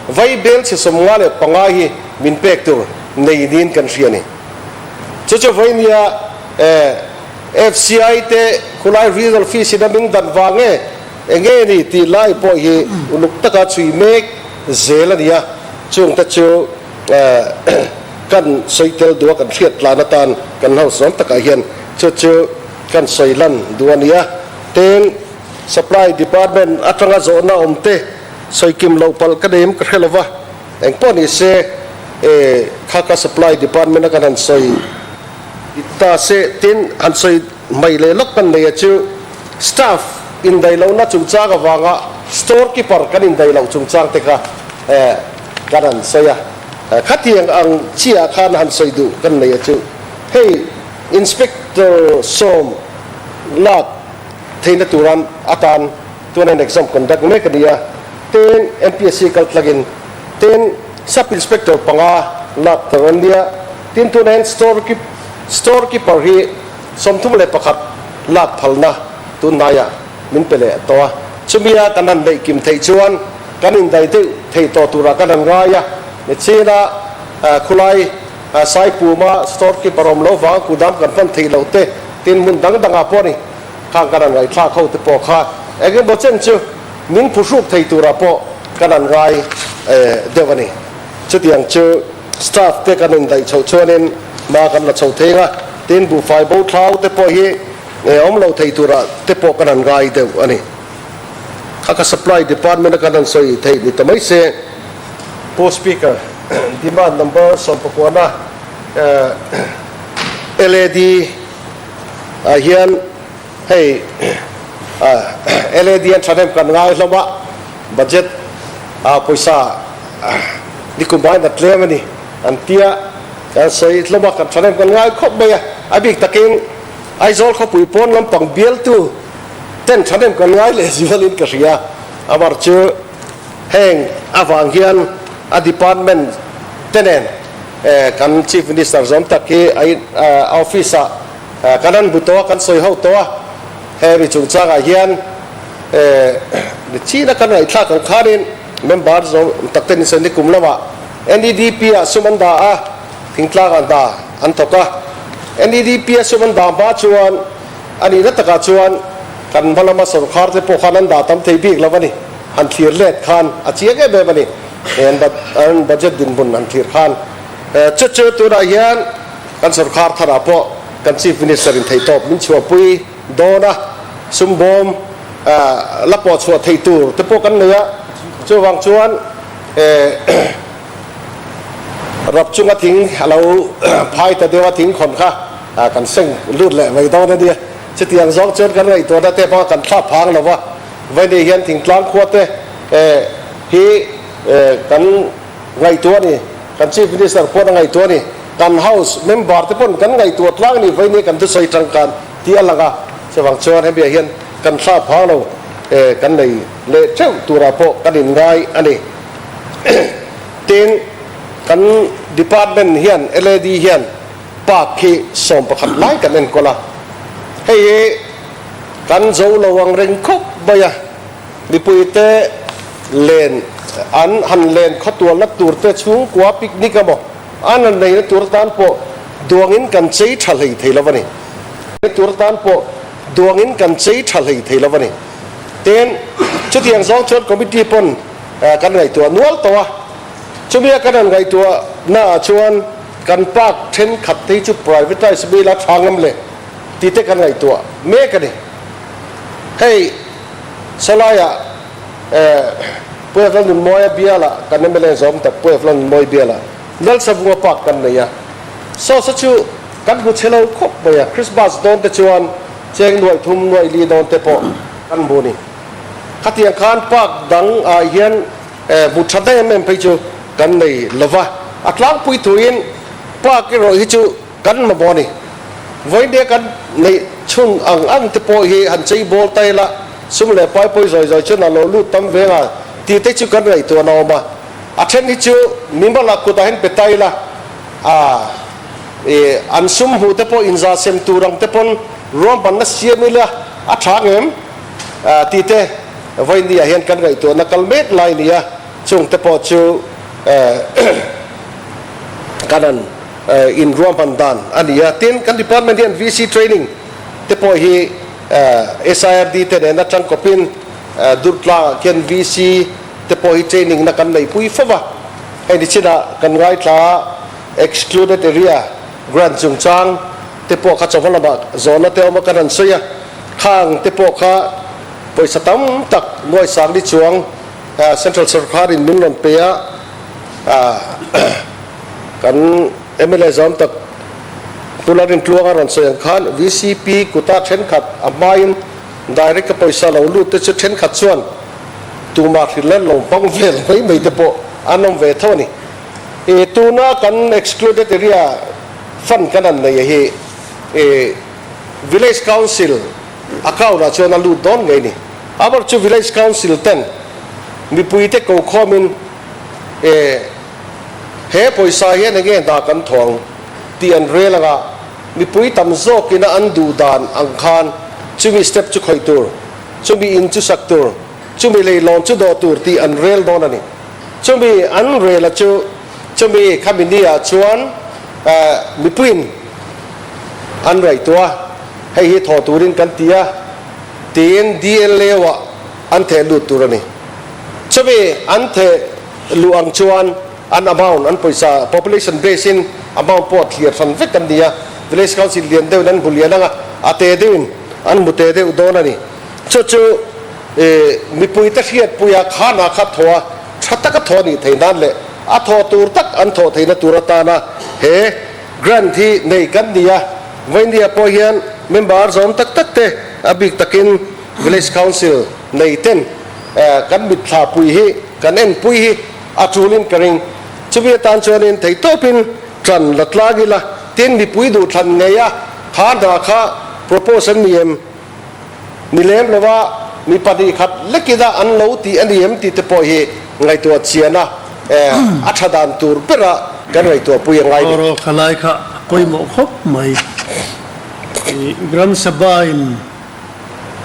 vai bel chhe 55 hi min pek tur nei niin kan hria a ni. Chu chu vawinia FCI te khulai Regional Office in a min dan vang nge enge ni tih lai pawh hi uluk taka chhui mek zel a ni a, chungte chu kan sawi tel duh a, kan hriat tlan atan kan hausawn takah hian chu chu kan sawi lan duh a ni a. Tin, Supply Department atanga zawhna awm te sawi kim loh palh ka nei em ka hre lova, engpawh ni se kha ka Supply Department a kan han sawi ta se tin han sawi mai leh lawk kan nei a chu staff indaih lohna chungchang avanga store keeper kan indaih loh chungchang te kha kan han sawi a, khatiang ang chiah khan han sawi duh kan nei a chu hei Inspector sawm lak theihna turan atan tuan exam conduct mek a ni a, tin MPSC kal tlangin tin Sub Inspector panga lak tur an nia, tin tunah hian store keep store keeper hi 31 lak phalna tunhnaiah min pe leh tawh a, chumia kan han neih kim theih chuan kan indaih deuh thei tawh turah kan han ngai a, nichina khulai Saipuma store keeper awm lo vang kudam kan hman theih loh te tin hmun dang dangah pawh a ni. Khang kan han ngaihthlak ho te pawh kha eng emaw chen chu min phuhruk thei turah pawh kan han ngai deuh a ni. Chutiang chu staff te kan indaih chhoh chuanin hma kan la chho thei ang a, tin buhfai bo thlau te pawh hi awm lo thei turah te pawh kan han ngai deuh a ni. Kha ka supply department a kan han sawi theih ni ta mai se. Pu Speaker, demand number 19 na. LAD ah hian hei LAD an thahnem kan ngai hlawm a, budget ah pawisa nikum aiin a tlem a ni an tia kan sawi hlawm a, kan thahnem kan ngai khawp mai a, a bik takin Aizawl khawpui pawn lampang bialtu ten thahnem kan ngai leh zualin ka hria, amar chu heng avang hian a department te nen kan Chief Minister zawm tak hi a office ah kan han hmu tawh a, kan sawi ho tawh a, hemi chungchangah hian china kan ngaihthlak ang khanin member zawm tak ten insawi nikum lamah NEDP ah sum an dah a, thingtlang ah hna an thawk a, NEDP a sum an dah hma chuan a nihna takah chuan kan hma lama sorkar te pawh khan an dah tam thei bik lo a ni. Han thlir let khan a chiang em em a ni. An budget dinhmun han thlir khan chu chu tunah hian kan sorkar tharah pawh kan Chief Minister in theihtawp min chhuahpui dawn a, sum bawm la pawh chhuah theih tur te pawh kan nei a, chuvang chuan Rap chunga thing a lo phai ta deuh a, thing khawn kha kan seng lut leh mai dawn a nia. Chutiang zawng chuan kan ngaihtuahna te hmanga kan thlap phang lo va, Vainei hian thingtlang khua te hi kan ngaihtuah a ni, kan Chief Minister pawn a ngaihtuah a ni, kan House member te pawn kan ngaihtuah tlang a ni, Vainei kan thusawi tangkan tih a lang a, chuvang chuan hemiah hian kan thlap phang lo kan nei leh teuh turah pawh kan inngai a ni. Tin, kan department hian LAD hian park hi 11 lai kan enkawl a, hei hi kan zo lo ang reng khawp mai a, mipuite len an han len khawtualna tur te chhungkua picnic emaw an han neihna tur atan pawh duangin kan chei tha hlei thei lo a ni. Tur atan pawh duangin kan chei tha hlei thei lo a ni. Tin, chutiang zawng chuan committee pawn kan ngaihtuah nual tawh a, chumia kan han ngaihtuah naah chuan kan park thenkhat te hi chu privatise mila tha ngam le tih te kan ngaihtuah mek a ni. Hei sawlaiah Puia Lalnunmawia bialah kan mla zawm tak Puia Lalnunmawia bialah Lalsavunga park kan nei a, saw saw chu kan hmu chhe lo khawp mai a, Christmas dawn te chuan cheng nuaih thum nuaih li dawn te pawh kan hmu a ni. Khatiang khan park dang ah hian hmu tha daih em em phei chu kan nei lo va, a tlangpui thuin park erawh hi chu kan mamawh a ni. Vawiin kan neih chhun ang ang te pawh hi han chei bawl ta ila, sum leh pai pawi zawi zawi chuan a lo lut tam veng a tih te chu kan ngaihtuahna a awm a. A then hi chu mimal kutah hian pe ta ila, an sum hmuh te pawh inzah sem tur ang te pawn ruahmanna siam ila a tha ang em? Tih te vawiin ah hian kan ngaihtuahna kal mek lai a ni a, chung te pawh chu kan han inruahman dan a ni a. Tin, kan department hian VC training te pawh hi SIRD te nena tangkawpin Durtlangah khian VC te pawh hi training na kan neihpui fo va, hei ni chinah kan ngaithla excluded area grant chungchang te pawh kha chawhma lamah zawhna te awm a kan han sawi a. Khang te pawh kha pawisa tam tak nuai sang ni chuang Central Sorkar in min rawn pe a, kan mla zawm tak Pu Lalrintluanga rawn sawi ang khan VCP kuta thenkhat a hmain direct a pawisa lo lut te chu thenkhat chuan tumah hrilh lo hmang vel mai mai te pawh an awm ve tho a ni. Tuna kan excluded area fund kan han nei hi Village Council account ah chuan a lut dawn ngei ni. Amar chu Village Council ten mipuite ko khawmin e he pawisa hian enge hna kan thaw ang tih an rel anga mipui tam zawkin a an duh dan ang khan chumi step chu khawih tur, chumi in chu sak tur, chumi leilawn chu dawh tur tih an rel dawn a ni. Chumi an rel a chu chumi khami ni ah chuan mipuiin an raihtuah a, hei hi thaw turin kan ti a, tiin DLA ah an theh lut tur a ni. Chumi an theh luh ang chuan an amount, an pawisa, population base in amount pawh a thlir hran vek an ni a, Village Council lian deuhin an hmu lian ang a, a te deuhin an hmu te deuh dawn a ni. Chu chu mipuite hriatpuia khana kha thaw a, tha taka thaw a nih theih nan leh a thaw tur tak an thawh theihna tur atana he grant hi nei kan ni a. Vaindia pawh hian member zawm tak tak te a bik takin Village Council nei ten kan mitthla pui hi kan en pui hi a tulin ka ring. Chumi atan chuanin theihtawpin ṭan la tlang ila, tin mipui duhthlan ngei a kha hna kha propose an ni em? Ni lem lova mi 2 khat lekina an lo ti a ni em tih te pawh hi ngaihtuah chian a, a tha dan tur bera kan ngaihtuah pui a ngai ni. Rawh khalai kha a pawimawh khawp mai. Gram Sabha in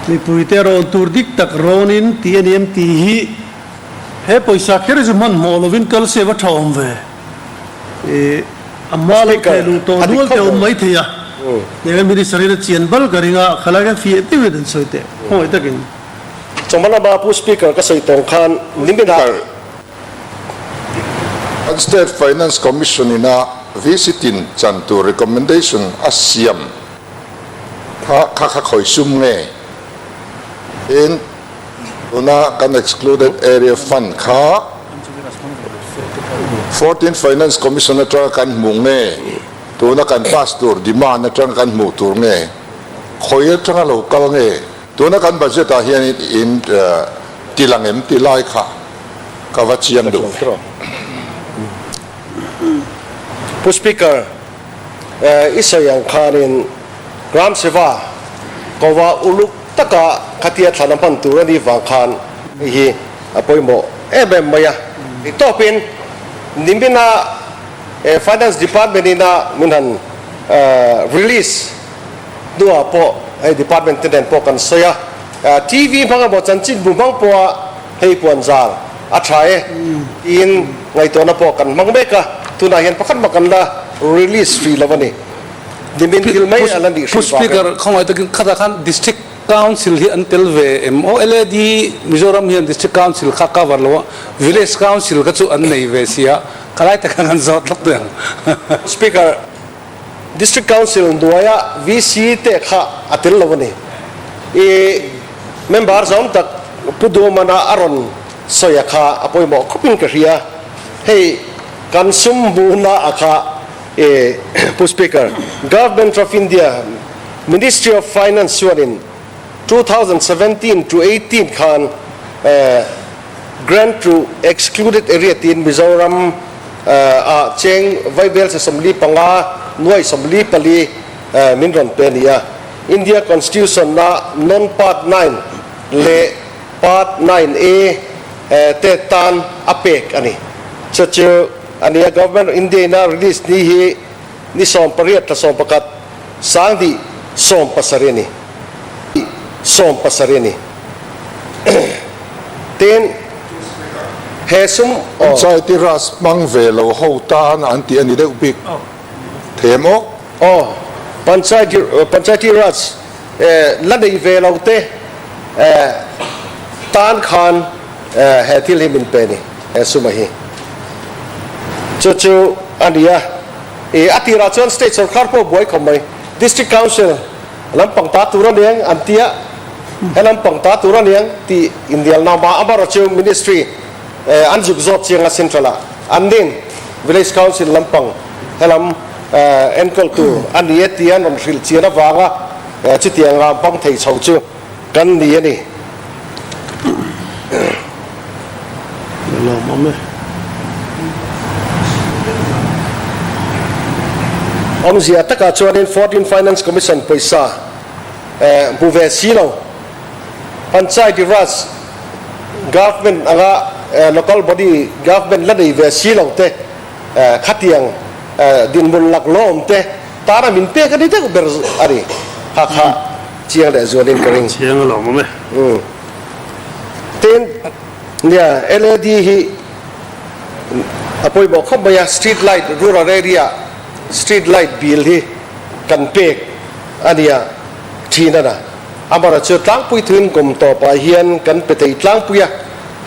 mipuite rawn tur dik tak rawnin ti a ni em tih hi he pawisa kher chu hmanhmawh lovin kal se va tha awm ve. A hma lo theh luh tawh nual te awm mai thei a, tiangin Minister in a chian bal ka ring a, khalai khan fiah deuhin an sawi teh, khawngaih takin. Chawhma lama Pu Speaker ka sawi tawng khan niminah. Kan State Finance Commission in a VC tin chan tur recommendation a siam kha kha kha khawi sum nge? Tin, tuna kan Excluded Area Fund kha Fourteenth Finance Commission atanga kan hmuh nge, tuna kan pass tur demand atanga kan hmuh tur nge, khawi atanga lo kal nge? Tuna kan budget ah hian in ti lang em ti lai kha ka va chiang duh ve. Pu Speaker, i sawi ang khanin Gram Seva kova uluk taka khatia thlan a hman tur a nih vang khan hei hi a pawimawh em em mai a. Ni tawpin nimina Finance Department ina min han release hnuah pawh hei department te nen pawh kan sawi a, TV hmang emaw chanchinbu hmang pawha hei puan zar a tha e tiin ngaihtuahna pawh kan hmang mek a, tunah hian pakhat mah kan la release hrih lo a ni. Nimin thil mai a la nih hrih vang e. Pu Speaker, khawngaih takin khatah khan District Council hi an tel ve em? Aw LAD Mizoram hian District Council kha cover lo a, Village Council kha chu an nei ve si a, ka lai takah kan zawt lawk teh ang. Speaker, District Council hnuaia VC te kha a tel lo a ni. I member zawm tak Pu Duamana a rawn sawi a kha a pawimawh khawpin ka hria. Hei kan sum hmuhna a kha i Pu Speaker, Government of India Ministry of Finance chuanin 2017 to 18 khan Grant to Excluded Area tiin Mizoram ah cheng vaibel se 45 nuai 44 min rawn pe a ni a. India Constitution a non Part 9 leh Part 9 A te tan a pek a ni. Chu chu a ni a, Government of India in a release ni hi ni 18 thla 11 2017 a ni. 17 a ni. Tin, he sum aw. Panchayati Raj hmang ve lo ho tan an tih a ni deuh bik them aw. Aw, Panchayati Panchayati Raj la nei ve lo te tan khan he thil hi min pe a ni, he suma hi. Chu chu a ni a, i a tirah chuan State sorkar pawh buai khawp mai, District Council lampang ta tur a niang an ti a, he lampang ta tur a niang tih inbialna awm a, amaherawhchu Ministry an zuk zawt chiang a Central ah an nin Village Council lampang helam enkawl tur a ni e tia an rawn hrilh chian avanga chutianga bang thei chho chu kan ni a ni. Lawmawm e. Awmzia takah chuanin Fourteen Finance Commission pawisa hmu ve si lo, Panchayati Raj Government anga local body government la nei ve si lo te khatiang dinhmun laklawm te tana min pek a ni deuh ber a ni. Kha kha chiang leh zualin ka ring. Chiang alawm awm e. Tin, nia LAD hi a pawimawh khawp mai a, street light rural area street light bill hi kan pek a nia thin a na. Amaherawhchu chu tlangpui thuin kum tawpah hian kan pe thei tlangpui a,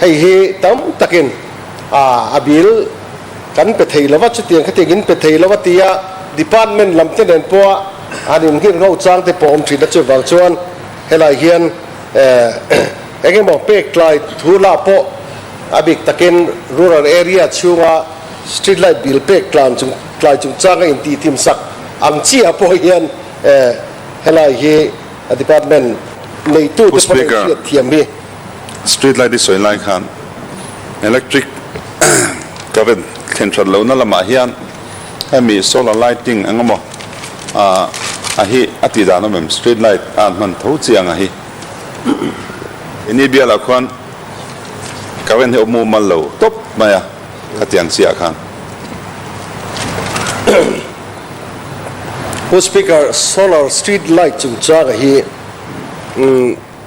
hei hi tam takin a bill kan pe thei lova, chutiang khatiang in pe thei lova tia department lam te nen pawha an inngir ngho chang te pawh awm thin a, chuvang chuan helai hian Eng emaw pek tlai thu lah pawh a bik takin rural area chhunga street light bill pek tlan chung tlai chungchanga intihthim sak ang chiah pawh hian Helai hi a department neitu Pu te pawh Speaker, hriat thiam hi. Street light i sawi lai khan electric current thlen that lohna lamah hian hemi solar lighting eng emaw a hi a tih dan awm em? Street light a an hman tho chiang a hi. Ini bialah khuan current hi awm mumal lo tawp mai a khatiang chiah khan. Pu Speaker, solar street light chungchanga hi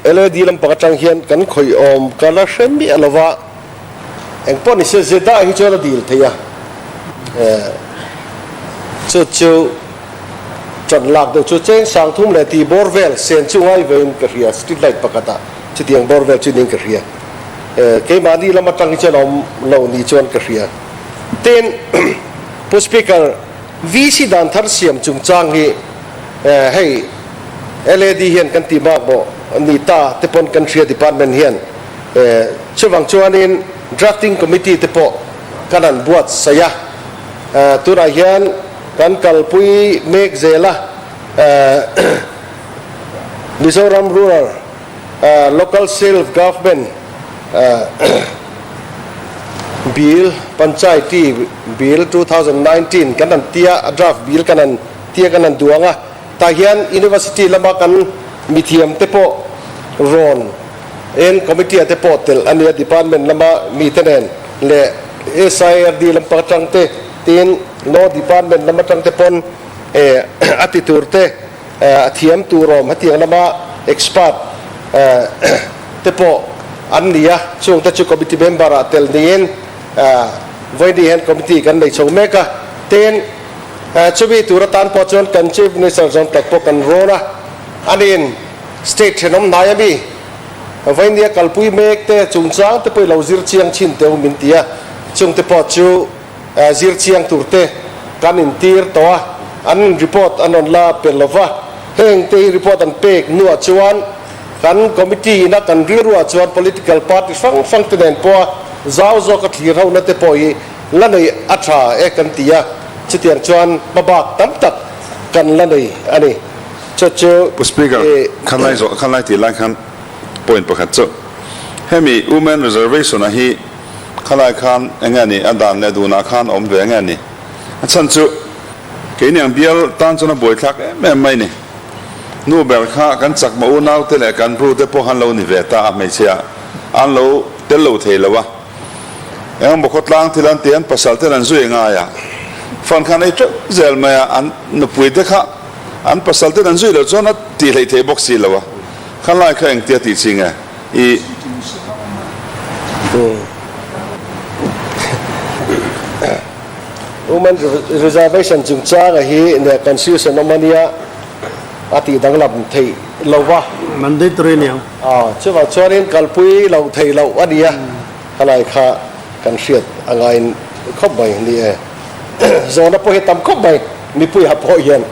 LED lampang atang hian kan khawih awm ka la hre miah lo va, engpawh ni se Zeda hi chuan a dil thei a, chu chu tan lak deuh chu cheng sang thum leh tih bawr vel sen chu ngai vein ka hria, street light pakhatah chutiang bawr vel chu niin ka hria, keimahni lam atang hi chuan a awm lo ni chuan ka hria. Tin, Pu Speaker, VC dan thar siam chungchang hi hei LAD hian kan tih bak maw ni ta te pawn kan hria department hian chuvang chuanin drafting committee te pawh kan han buatsaih a, tunah hian kan kalpui mek zel a, Mizoram Rural Local Self Government Bill, Panchayati Bill 2019 kan han tia, a draft bill kan han tia kan han duang a, tah hian University lama kan mithiam te pawh rawn en committee ah te pawh telh a nia, department lama mite nen leh SIRD lampang atang te tin Law department lam atang te pawn a ti tur te a thiam tur awm hetiang lama expert te pawh an ni a, chung te chu committee member ah tel niin vawiin hian committee kan nei chho mek a, tin chumi tur atan pawh chuan kan Chief Minister zawng tak pawh kan rawn a, aniin state thenawm hnai ami vawiin kalpui mek te chungchang te pawh i lo zir chiang chin teh u min ti a, chung te pawh chu Zir chiang tur te kan intir tawh a, an report an rawn la pel lo va, heng te hi report an pek hnuah chuan kan committee ina kan rilruah chuan political party hrang hrang te nen pawha zau zawka thlir hona te pawh hi la nei a tha e kan ti a, chutiang chuan hmabak tam tak kan la nei a ni. Chu chu Pu Speaker, khanlai zawh khanlai tih lai khan point pakhat chu hemi women reservation a hi Khalai khan enge a nih, a dan leh dunah khan a awm ve enge a nih? A chhan chu keini ang bial tan chuan a buaithlak em em mai ni. Nu ber kha kan chakma unaute leh kan bru te pawh an lo ni ve ta a, hmeichhia an lo tel lo thei lo a. Engemaw khawtlang thil an ti an pasal ten an zui ngai a, fan khan ei teuh zel mai a, an nupui te kha an pasal ten an zui loh chuan a tih hleih thei bawk si lo a. Khalai kha engtia tih chi nge? I. Women reservation chungchanga hi nia constitution awm ania a tih danglam theih lo va. Mandatory a niang. Aw, chuvang chuanin kalpui loh theih loh a nia, khalai kha kan hriat a ngaiin khawp mai ni e. Zawhna pawh hi tam khawp mai mipui ha pawh hian.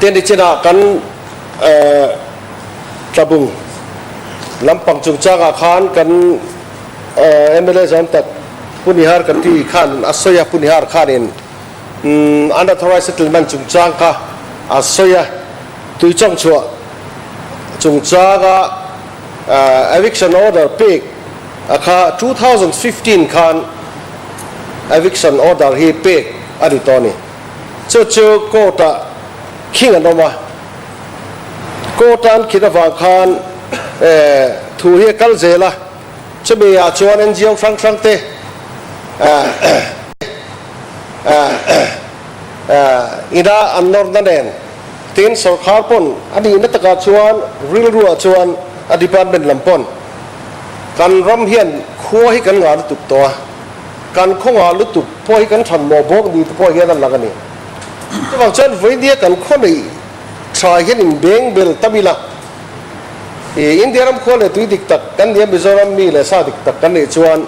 Tin i chinah kan tlabung lampang chungchangah khan kan mla zawm tak Pu Nihar Kanti khan a sawi a, Pu Nihar khanin unauthorized settlement chungchang kha a sawi a, tuichawng chhuah chungchanga eviction order pek a kha 2015 khan eviction order hi pek a ni tawh a ni. Chu chu court ah khing an awm a, court a an khin avang khan thu hi a kal zel a, chumi ah chuan NGO hrang hrang te ina an nawrna nen tin sorkar pawn a nihna takah chuan rilru ah chuan a department lam pawn kan ram hian khua hi kan ngah lutuk tawh a. Kan khawnga lutuk pawh hi kan than mawh bawk ni te pawh hian a lang a ni. Chuvang chuan vawinia kan khaw neih tha hian in beng bel tam ila, i India ram khua leh tui dik tak kan nia Mizoram mi leh sa dik tak kan nih chuan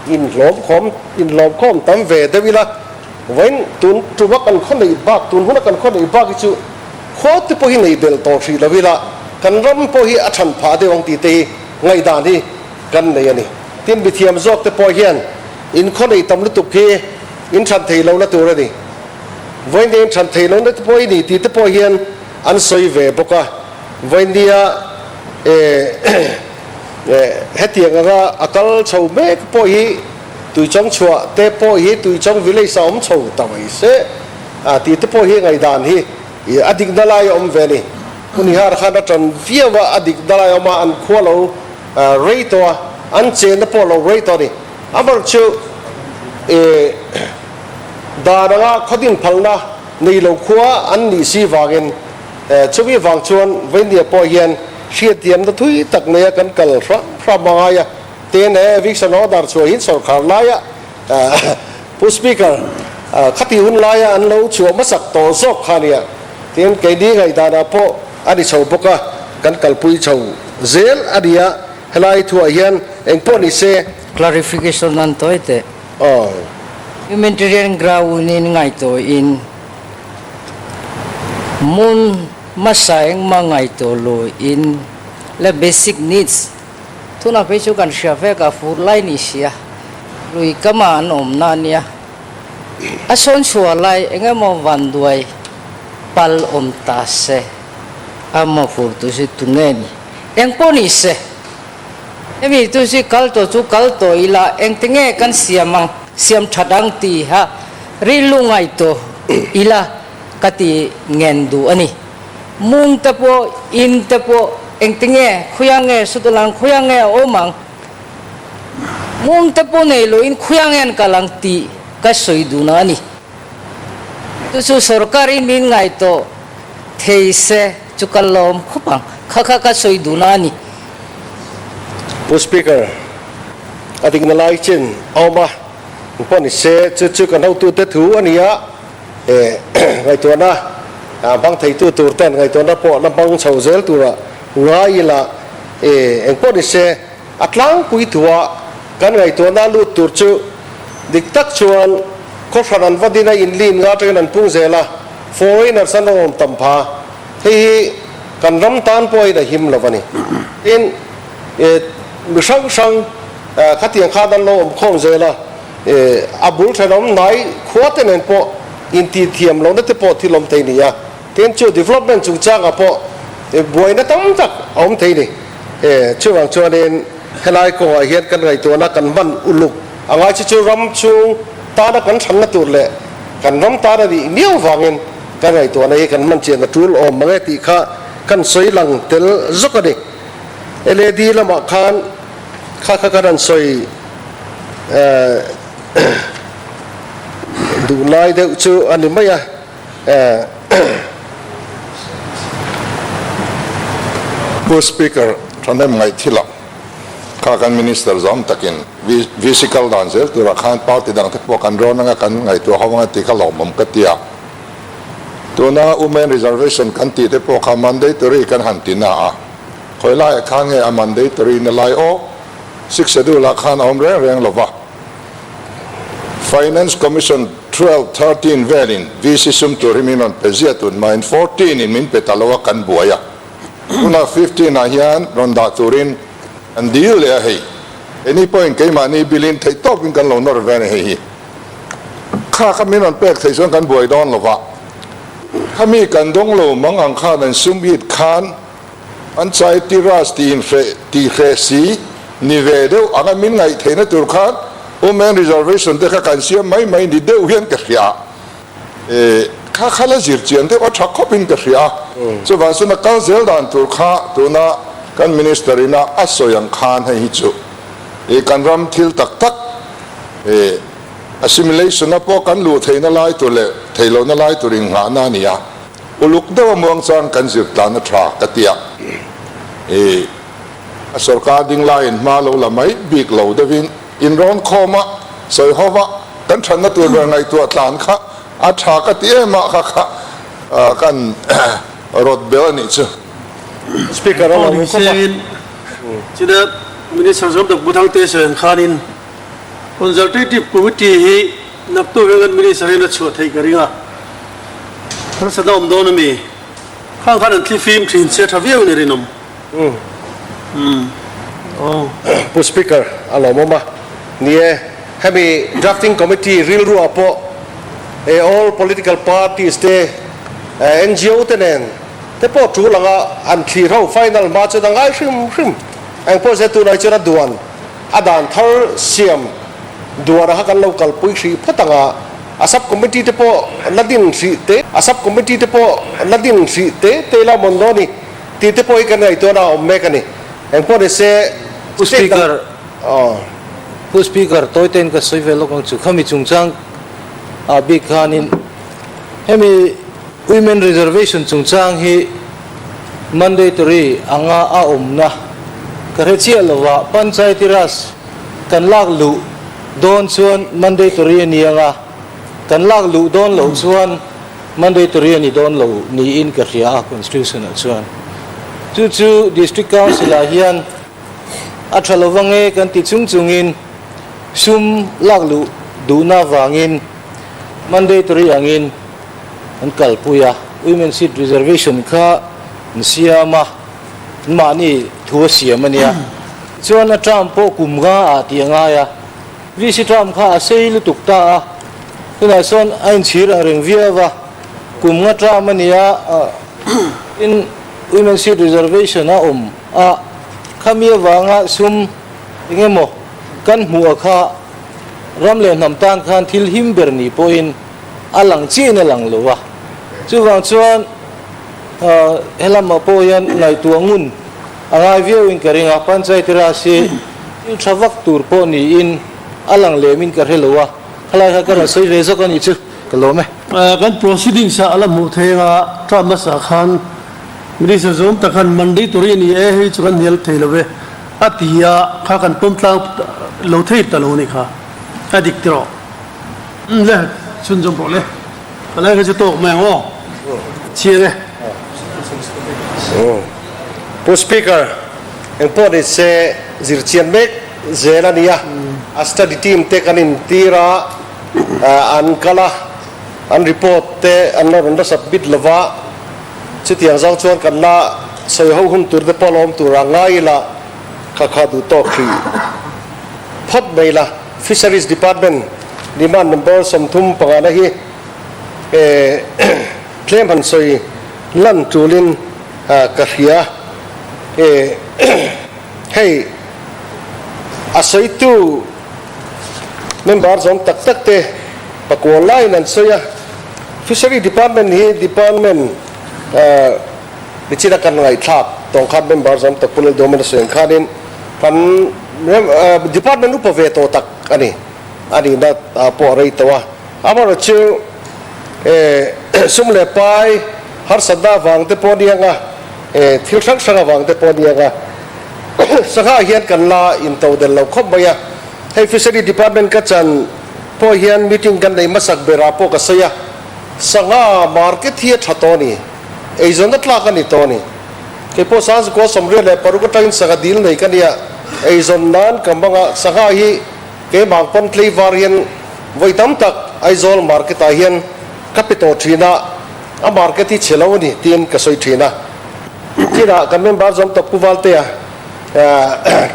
in hlawm khawm in hlawm khawm tam ve deuh ila, vawiin tun tuma kan khaw neih bak tun huna kan khaw neih bak hi chu khaw te pawh hi nei bel tawh hrih lo ila, kan ram pawh hi a than phah deuh ang tih te hi ngaihdan hi kan nei a ni. Tin, mithiam zawk te pawh hian in khaw nei tam lutuk hi in chhan thei lo na tur a ni. Vawiin in than thei lohna te pawh i ni tih te pawh hian an sawi ve bawk a. Vawinia hetiang anga a kal chho mek pawh hi Tuichawng chhuah te pawh hi Tuichawng village a awm chho ta mai se tih te pawh hi ngaihdan hi a dikna lai a awm ve a ni. Hunihar khan a tan viau a, a dikna lai a awm a, an khua lo rei tawh a, an chenna pawh lo rei tawh a ni. Amar chu dan anga khawdin phalna nei lo khua an nih si vangin chumi vang chuan Vainia pawh hian hriattiamna thui tak neia kan kal hram hram a ngai a. Tin, he eviction order chhuah hi sawrkhar laia Pu Speaker khati hun laia an lo chhuah hmasak tawh zawk kha nia. Tin, keini ngaihdanah pawh a ni chho bawk a, kan kalpui chho zel a nia. Helai thuah hian eng pawh ni se. Clarification an tawi teh. Aw. Humanitarian ground in ngaihtuahin hmun hmasa engmah ngaihtuah luin leh basic needs Tunah phei chu kan hria vek a, fur lai ni sia, lui kama an awmna a nia. A sawn chhuah lai eng emaw vanduai pal awm ta se, a maw fur tu chu tu nge ni? Eng pawh ni se, hemi tu chu kal tawh chu kal tawh ila, engti nge kan siam ang, siam that ang tiha rilru ngaihtuah ila ka ti ngen duh a ni. Mung te pawh, in te pawh, engti nge, khuia nge Sutlang, khuia nge a awm ang? Mung te pawh nei loin khuia nge an kal ang tih ka sawi duhna a ni. Chu chu sorkarin min ngaihtuah thei se chu ka lawm khawp ang, kha kha ka sawi duhna a ni. Pu Speaker, a dikna lai chin a awm a, pawh ni se, chu chu kan hotute thu a ni a. Ngaihtuahna hmang theitu tur ten ngaihtuahna pawh la hmang chho zel tura ngai ila engpawh ni se a tlangpui thua kan ngaihtuahna lut tur chu dik tak chuan khawhran an va din a inlin nga atangin an pung zel a, foreigners an rawn awm tam pha. Hei hi kan ram tan pawhin a him lo a ni. Tin, mi hrang hrang khatiang khan an lo awm khawm zel a. A bul thenawm hnai khua te nen pawh intihthiam lohna te pawh thil awm thei ni a, tin chu development chungchangah pawh buaina tam tak a awm thei ni. Chuvang chuanin helai kawngah hian kan ngaihtuahna kan hman uluk a ngai chu chu ram chhung tana kan thanna tur leh kan ram tana nih miau vangin kan ngaihtuahna hi kan hman chian a tul awm mang e tih kha kan sawi lang tel zawk a ni. LAD lamah khan kha kha kan han sawi. Duhlai deuh chu a ni mai a. Pu Speaker, thahnem ngaih thilah kha kan Minister zawm takin VC kal dan zel turah khan party dang te pawh kan rawn anga kan ngaihtuah ho anga tih kha lawmawm ka ti a. Tuna Women Reservation kan tih te pawh kha mandatory kan han ti na a, khawi laiah khan nge a mandatory na lai aw? Sixth Schedule ah khan a awm reng reng lova, Finance Commission 12, 13 velin VC sum tur hi min rawn pe ziah tun hmain 14 in min pe ta lo a kan buai a, tunah 15 ah hian rawn dah turin kan dil leh a hei. Keini pawhin keimahni bilin theih tawkin kan lo nawr ve a ni hei hi. Kha kha min rawn pek theih chuan kan buai dawn lova, khami kan dawng lo mang ang khan an sum it khan An chai tiras tih inhreh tih hreh si ni ve deuh anga min ngaih theihna tur khan Women Reservation te kha kan siam mai mai ni deuh hian ka hria. E, kha kha la zir chian deuh a tha khawp in ka hria. Chuvang chuan a kal zel dan tur kha tuna kan Minister ina a sawi ang khan hei hi chu e kan ram thil tak tak e assimilation a pawh kan luh theihna lai tur leh theihlohna lai tur innghahna a ni a. Uluk deuh a muang chuan kan zir tlan a tha ka ti a, i a sorkar ding laiin hma lo la mai bik lo deuhin in rawn khawm a, sawi ho va kan thatna tur ber ngaihtuah tlan kha a tha ka ti em a, kha kha kan rawt bel a nih chu. Speaker a lo khawp a. China Minister zawm tak Buthang te sawi ang khanin Consultative Committee hi naktuk hian Minister hian a chhuah theih ka ring a. Harsatna awm dawn a mi? Khang khan an thlifim thin che tha viau in i rinawm. Umm. Aw. Pu Speaker, a lawmawm a. Ni e, hemi Drafting Committee rilruah pawh All political parties te, NGO te nen te pawh tul anga han thlir ho final hma chuan a ngai hrim hrim. Engpawh se tunah hi chuan a duan a dan thar siam duan a kha kan lo kalpui hrih phawt anga a sub committee te pawh la din hrih te a sub committee te pawh la din hrih te te ila mawn dawn ni tih te pawh hi kan ngaihtuahna a awm mek a ni. Engpawh ni se Pu state dang Speaker, Pu Speaker, tawitein ka sawi ve lawk ang chu. Khami chungchang ah bik khanin hemi Women Reservation chungchang hi mandatory anga a awmna ka hre chiah lova, Panchayati Raj kan lak luh dawn chuan mandatory a ni anga, kan lak luh dawn loh chuan mandatory a ni dawn lo niin ka hria a Constitution ah chuan. Chu chu District Council ah hian a tha lova nge kan ti chung chungin sum lak luh duhna avangin mandatory angin an kalpui a, Women Seat Reservation kha an siam a, an mahni thu a siam a nia. Chuan a term pawh kum nga ah tih a ngai a, VC term kha a sei lutuk ta a, tunah chuan a inchhir ang reng viau a, kum nga term a nia, tin Women Seat Reservation a awm a, khami avanga sum eng emaw kan hmuh a kha ram leh hnam tan khan thil him ber ni pawhin a lang chiahin a lang lo a, chuvang chuan helamah pawh hian ngaihtuah ngun a ngai viauin ka ring a, Panchayat Raj hi thil tha vak tur pawh niin a lang lemin ka hre lo a, khalai kha ka rawn sawi ve zawk a nih chu ka lawm e. Kan proceedings ah a la hmuh thei anga term hmasa khan Minister zawm tak khan mandatory a ni e, hei chu kan hnial thei lo ve a ti a, kha kan pawm tlang lo thei ta lo a nih kha, a dik tiraw? Umm le, chhunzawm pawh le. Ka lai kha chu tawk mai ang aw. Chiang e. Pu Speaker, engpawh ni se zirchian mek zel a nia. A study team te kan intir a, an kal a, an report te an la rawn la submit lo va, chutiang zawng chuan kan la sawi ho hun tur te pawh la awm tur a ngai ila, kha kha duh tawk hrih phawt mai la. Fisheries Department demand number 35 na hi tlem han sawi lan tulin ka hria. Hei a sawitu member zawm tak tak te pakua laiin an sawi a. Fishery Department hi department nichina kan ngaihthlak tawng khan member zawm tak Pu Lalduhawmin a sawi ang khanin kan Department upa ve tawh tak a ni. A nihna pawh a rei tawh a. Amaherawhchu sum leh pai harsatna avang te pawh a ni ang a, thil hrang hrang avang te pawh a ni ang a, sangha hian kan la into del lo khawp mai a. Hei Fishery Department ka chan pawh hian meeting kan nei hmasak berah pawh ka sawi a, sangha market hi a tha tawh a ni, eizawnna tlak a ni tawh a ni. Kei pawh Sangzikua 86 atangin sangha dil nei ka nia, eizawn nan ka hmang a, sangha hi keimah pawn tleivar hian vawi tam tak Aizawl market ah hian ka pe tawh thin a, a market hi chhe lo a ni tiin ka sawi thin a. Chinah kan member zawm tawp Pu Valtea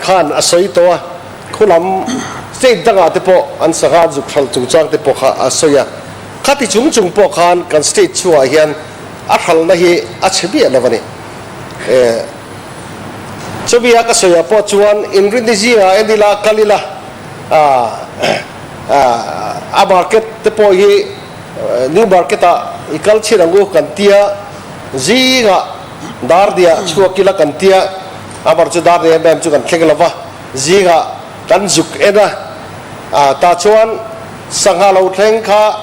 khan a sawi tawh a, khulam state dangah te pawh an sangha an zuk hralh chungchang te pawh kha a sawi a, khati chung chung pawh khan kan state chhungah hian A hralhna hi a chhe miah lo a ni. Chumi a ka sawi ah pawh chuan inrinni zingah en ila kal ila a market te pawh hi new market ah i kal chhin ang u kan tia, zingah dardiah chhuak ila kan tia, amar chu dardiah em em chu kan thleng lo va, zingah kan zuk en a, tah chuan sangha lo thleng kha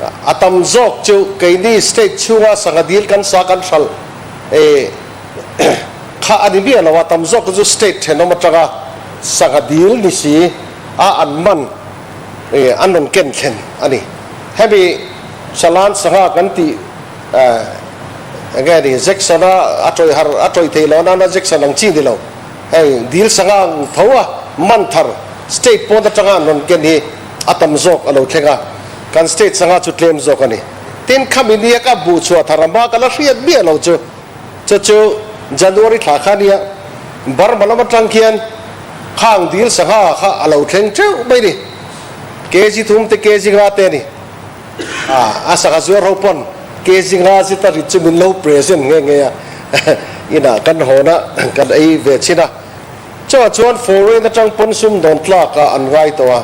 A tam zawk chu keini state chhunga sangha dil kan sa kan hralh kha a ni miah lo a, tam zawk chu state thenawm atanga sangha dil ni si a an man an rawn ken thlen a ni. Hemi Salan sangha kan tih enge ni Jackson a a tawih har a tawih theih loh nana Jackson ang chi ni lo hei dil sangha ang tho a man thar state pawn atanga an rawn ken hi a tam zawk a lo thleng a, kan state sangha chu tlem zawk a ni. Tin, khami nia ka buh chhuah thar a hma ka la hriat miah lo chu, chu chu January thla kha nia Burma lam atang khian khang dil sangha kha a lo thleng teuh mai ni. Kg thum te kg nga te a ni. A sangha zuar ho pawn kg nga zet a rit chu min lo present nghe nghe a, inah kan hawn a, kan ei ve chhin a. Chuvang chuan foreign atang pawn sumdawn tlak ah an ngai tawh a,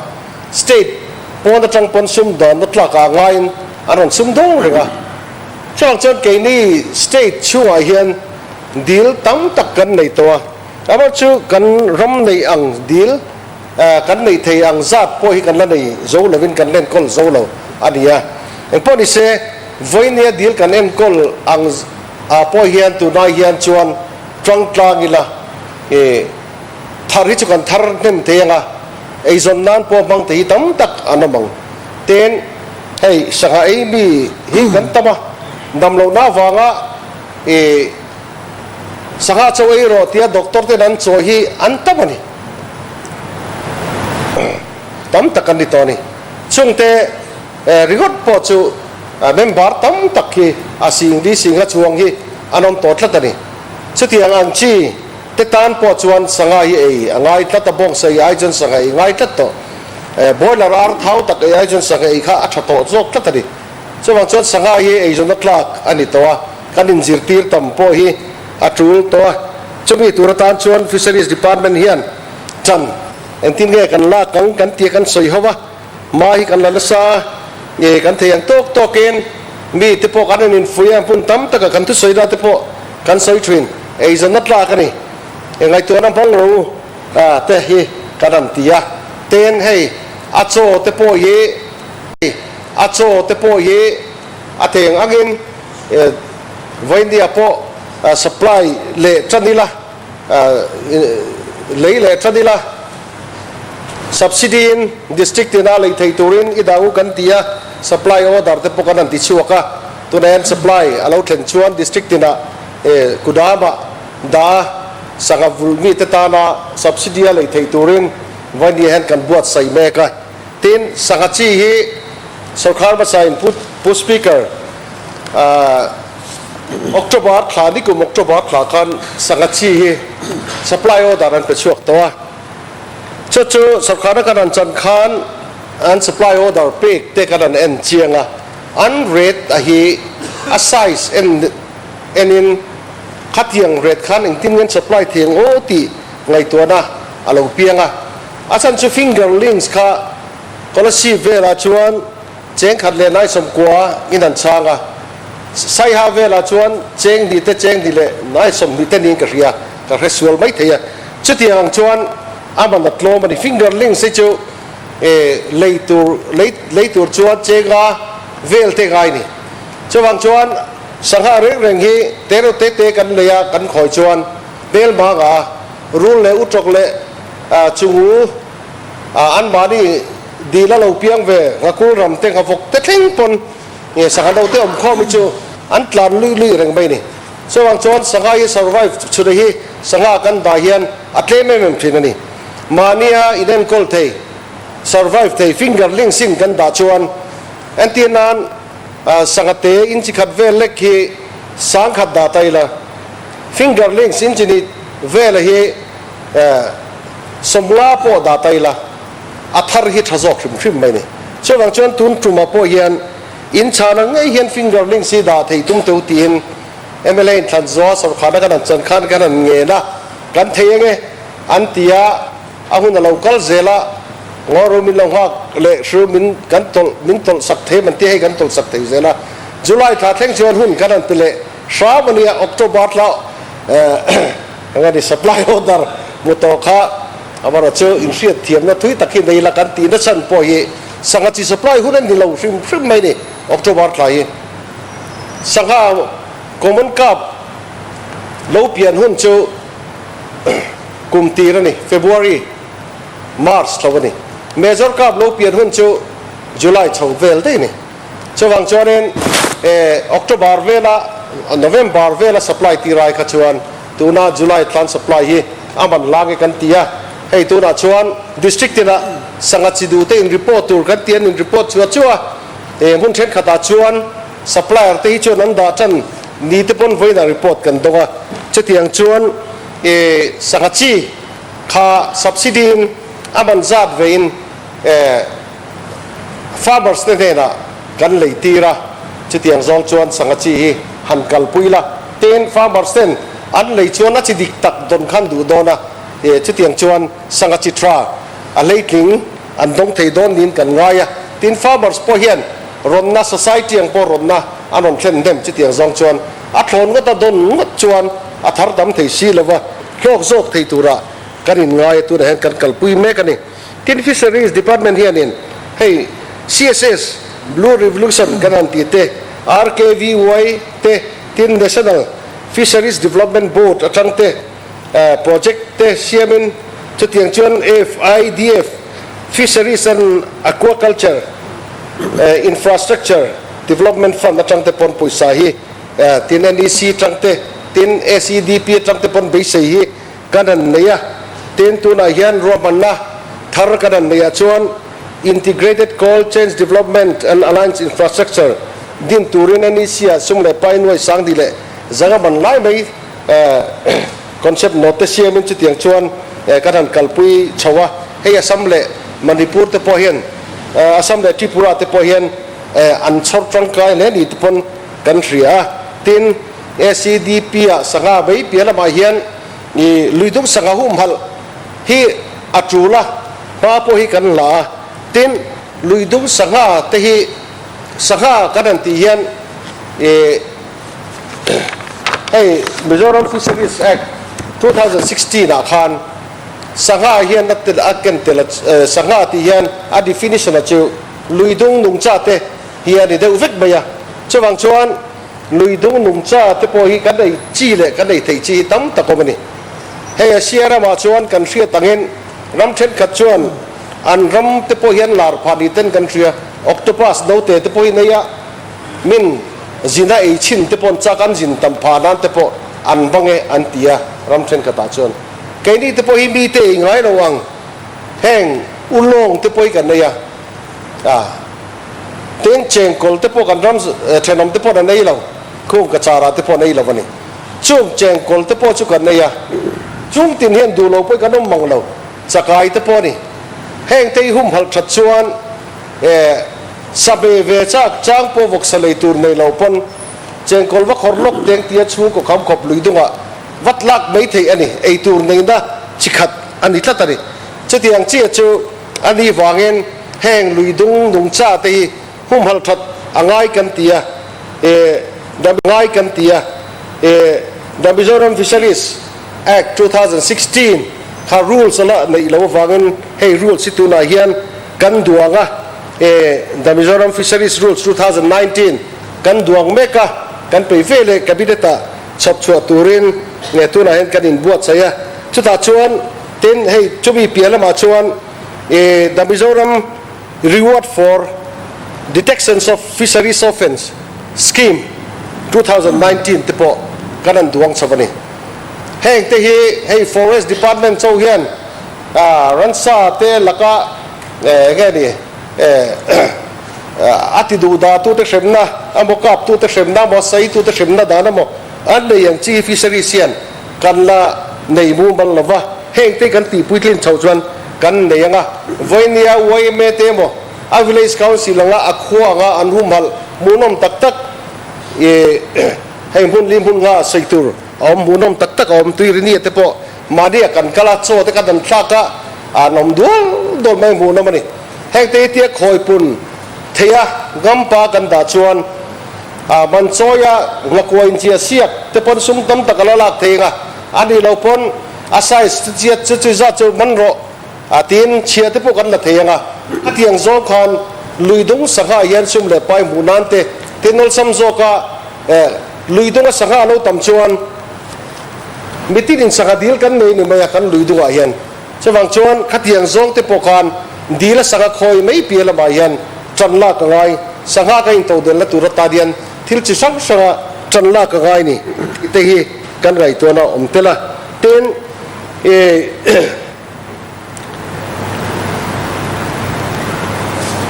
state pawn atang pawn sumdawnna tlak ah ngaiin an rawn sumdawng reng a. Chuvang chuan keini state chhungah hian dil tam tak kan nei tawh a, amah chu kan ram neih ang dil kan neih thei ang zat pawh hi kan la nei zo lovin kan la enkawl zo lo a ni a. Engpawh ni se, vawinia dil kan enkawl ang ah pawh hian tunai hian chuan tang tlang ila i thar hi chu kan thar hnem thei ang a, eizawn nan pawh hmang te hi tam tak an awm ang. Tin, hei sangha ei mi hi kan tam a, dam lohna avanga i sangha chaw ei rawh tia doctor ten an chawi hi an tam a ni. Tam tak an ni tawh a ni. Chungte ringawt pawh chu member tam tak hi a sing li sing a chuang hi an awm tawh tlat a ni. Chutiang ang chi te tan pawh chuan sangha hi ei a ngai tlat a, bawngsa ei ai chuan sangha ei ngai tlat tawh. Boiler ar thau tak ei ai chuan sangha ei kha a tha tawh zawk tlat a ni. Chuvang chuan sangha hi eizawnna tlak a ni tawh a, kan inzirtir tam pawh hi a tul tawh a. Chumi tur atan chuan Fisheries Department hian chan engtin nge kan lak ang kan tih kan sawi ho a, hma hi kan la nasa a, nge kan thei ang tawk tawkin mi te pawh kan rawn infuih a, hmun tam takah kan thusawi na te pawh kan sawi thin, eizawnna tlak a ni. Ngaihtuahna hmang ro te hi kan rawn ti a, tin hei a chaw te pawh hi A chaw te pawh hi a theng angin vawinia pawh supply leh tan ila, lei leh tan ila, subsidy in district tina lei thei turin i dang u kan ti a, supply order te pawh kan han ti chhuak a, tunah hian supply a lo thlen chuan district tina kudamah dah a, sangha vulh mite tana subsidy a lei thei turin vawinia hian kan buatsaih mek a. Tin, sangha chi hi sorkar hmasa in Pu Speaker, October thla nikum October thla khan sangha chi hi supply order an pe chhuak tawh a. Chu chu sorkarna kan han chan khan an supply order pek te kan han en chiang a, an rate a hi a size en enin khatiang rate khan engtin nge an supply thei ang aw tih ngaihtuahna a lo piang a. A chhan chu finger links kha Kolasib velah chuan cheng khat leh nai sawmkua in an chhang a, Saiha velah chuan cheng hnih te cheng hnih leh nai sawmhnih te niin ka hria, ka hre sual mai thei a. Chutiang ang chuan a man a tlawm a ni. Finger links hi chu lei tur lei tur chuan chenga vel te ngai a ni. Chuvang chuan sangha reng reng hi te reuh te te kan lei a, kan khawi chuan hmelhmanga rul leh utawk leh Chungu anmahni dil a lo piang ve Nghakul ram te Nghavawk te thleng pawn nge sangha no te awm khawm hi chu an tlan lui lui reng mai a ni. Chuvang chuan sangha hi survive chhun hi sangha kan dah hian a tlem em em thin a ni. Mahnia inenkawl thei survive thei finger links in kan dah chuan entir nan sangha te inchi khat vel lek hi sangkhat dah ta ila finger links inchi ni vela hi Sawmla pawh dah ta ila, a thar hi tha zawk hrim hrim mai ni. Chuvang chuan tun tumah pawh hian in chhana ngei hian finger links hi dah thei tum teu tiin mla in thlan zuah sorkharna kan han chan khan kan han ngen a, kan thei enge an ti a, a hun a lo kal zel a, ngaw min lo nghak leh hru min kan tawlh min tawlh sak thei man tia hei kan tawlh sak thei zel a, July thla thleng chuan hun kan han pe leh hram a nia, October thla Eng a ni supply order hmu tawh kha amarawh chu inhriat thiamna thui tak hi nei la kan tih na chhan pawh hi sangha chi supply hun a ni lo hrim hrim mai ni October thla hi sangha common carp lo pian hun chu kum tir a ni February March tho a ni major carp lo pian hun chu July chho vel daih a ni. Chuvang chuanin October vela November vela supply tir ai kha chuan tuna July tlan supply hi a man lang e kan ti a, hei tunah chuan District tinah sangha chi duh te in report tur kan ti an in report chua chua hmun thenkhatah chuan supplier te hi chuan an dah tan ni te pawn vawiinah report kan dawng a, chutiang chuan sangha chi kha subsidy in a man zat vein Farmers te hnenah kan lei tir a, chutiang zawng chuan sangha chi hi han kalpui la. Tin, farmers ten an lei chuan a chi dik tak dawn khan duh dawn a, chutiang chuan sangha chi tha a hleitling an dawng thei dawn niin kan ngai a. Tin, farmers pawh hian rawnna, society ang pawh rawnna an rawn thlen hnem, chutiang zawng chuan a thlawn ngawt a dawn ngawt chuan a thar tam thei si lo va, hlawk zawk thei turah kan inngai a, tunah hian kan kalpui mek a ni. Tin, Fisheries Department hianin hei CSS, Blue Revolution kan han tih te, RKVY te, tin National Fisheries Development Board atang te project te siamin chutiang chuan FIDF, Fisheries and Aquaculture Infrastructure Development Fund atang te pawn pawisa hi tin NEC atang te, tin SEDP atang te pawn beisei hi Kan han nei a, tin tunah hian ruahmanna thar kan han neiah chuan Integrated Cold Chain Development and Alliance Infrastructure din turin NEC ah sum leh pai nuai sang dih leh zanga man lai mai concept note te siamin chutiang chuan kan han kalpui chho a. Hei Assam leh Manipur te pawh hian Assam leh Tripura te pawh hian an chhawr tangkai hle ni te pawn kan hria a, tin SEDP ah sangha mai piah lamah hian i luidung sangha humhalh hi a tul a, hma pawh hi kan la a, tin luidung sangha te hi sangha kan han tih hian i hei Mizoram Fisheries Act 2016 ah khan sangha hian a tel a ken tel a sangha tih hian a definition ah chu luidung nungcha te hi a ni deuh vek mai a, chuvang chuan Lui dung nungcha te pawh hi kan ei chi leh kan ei theih chi hi tam tak awm a ni. Hei Asia ramah chuan kan hriat angin ram thenkhat chuan an ram te pawh hian lar phah ni ten kan hria. Octopus note te pawh hi nei a, min zina ei chhin te pawh an chak an zin tam phah nan te pawh an bang e an ti a ram thenkhatah chuan. Keini te pawh hi mite ei ngai lo ang heng ulawng te pawh hi kan ei a. Tin, chengkawl te pawh kan ram thenawm te pawh an ei lo, khung ka chara te pawh an ei lo a ni. Chung chengkawl te pawh chu kan ei a, chung tin hian duh lo pawhin kan awm mang lo, chakai te pawh a ni. Heng te hi humhalh that chuan sabe ve chak chang pawh vawksa lei tur nei lo pawn chengkawl va khawr lawk teng tia chhungkaw kham khawp lui dungah vat lak mai theih a ni, ei tur neihna chi khat a ni tlat a ni. Chutiang chiah chu a ni vangin heng lui dung nungcha te hi humhalh that a ngai kan ti a, e the ngai kan ti a, e the Mizoram Fisheries Act 2016 kha rules a la neih loh avangin hei rules hi tunah hian kan duang a, e the Mizoram Fisheries Rules 2019 kan duang mek a, kan peih ve leh Cabinet ah chhawp chhuah turin nge tunah hian kan inbuatsaih a, chutah chuan tin hei chumi piah lamah chuan i The Mizoram Reward for Detections of Fisheries Offence Scheme 2019 te pawh kan han duang chho a ni. Heng te hi hei Forest Department cho hian ransa te laka enge ni a ti duh dah tute hremna emaw kap tute hremna emaw sai tute hremna dan emaw an nei ang chi hi fisheries hian kan la nei mumal lo va, heng te kan tih puitlin chhoh chuan kan nei ang a, vawinia yma te emaw a village council anga a khua anga an humhalh hmuhnawm tak tak i hei hmun li hmun nga sawi tur a awm hmuhnawm tak tak a awm tuirinia te pawh mahnia kan kal a chaw te kan an thlak a an awm dual dual mai hmuhnawm a ni. Heng te hi tia khawi pun thei a ngampa kan dah chuan a man chawi a nghakuai inchia siak te pawn sum tam tak a la lak thei ang a, a nih loh pawn a size chu chiat chu chu zat chu man rawh a tiin chhia te pawh kan la thei ang a, a tiang zawng khan lui dung sangha hian sum leh pai hmuh nan te tin awlsam zawk a lui dunga sangha a lo tam chuan mitin in sangha dil kan nei ni mai a kan lui dungah hian. Chuvang chuan khatiang zawng te pawh khan dil a sangha khawi mai piah lamah hian tan lak a ngai, sangha ka intodelh na tur atan hian thil chi hrang hranga tan lak a ngai ni tih te hi kan ngaihtuahna a awm tel a. Tin, i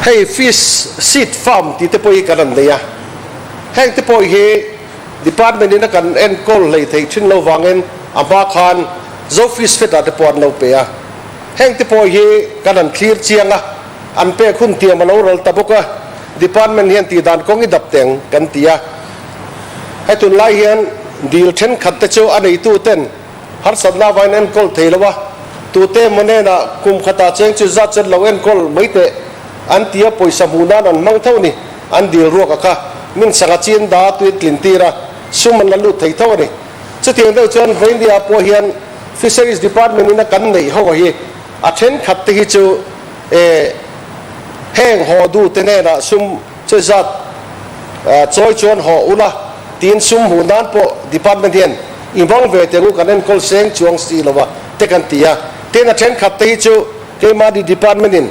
hei fish seed farm tih te pawh hi kan han nei a, heng te pawh hi department in a kan enkawl hlei theih thin lo vangin a hma khan Zo Fish Fed ah te pawh an lo pe a, heng te pawh hi kan han thlir chiang a, an pek hun tiam a lo ral ta bawk a. Department hian tih dan kawng i dap teng kan ti a. Hei tunlai hian dil thenkhat te chu a neitu ten harsatna avain enkawl thei lo a, tute emaw hnenah kum khatah cheng chu zat chet lo enkawl mai teh an ti a, pawisa hmuh nan an hmang tho ni, an dil ruak a kha min sangha chin da tuin tlin tir a, sum an la lut thei tho a ni. Chutiang deuh chuan Vaindia pawh hian Fisheries Department in a kan neih ho hi a thenkhat te hi chu e heng haw duh te hnenah sum che zat chawi chuan haw ula tiin sum hmuh nan pawh department hian i hmang ve teh u kan enkawl seng chuang si lo a te kan ti a. Tin a thenkhat te hi chu keimahni department in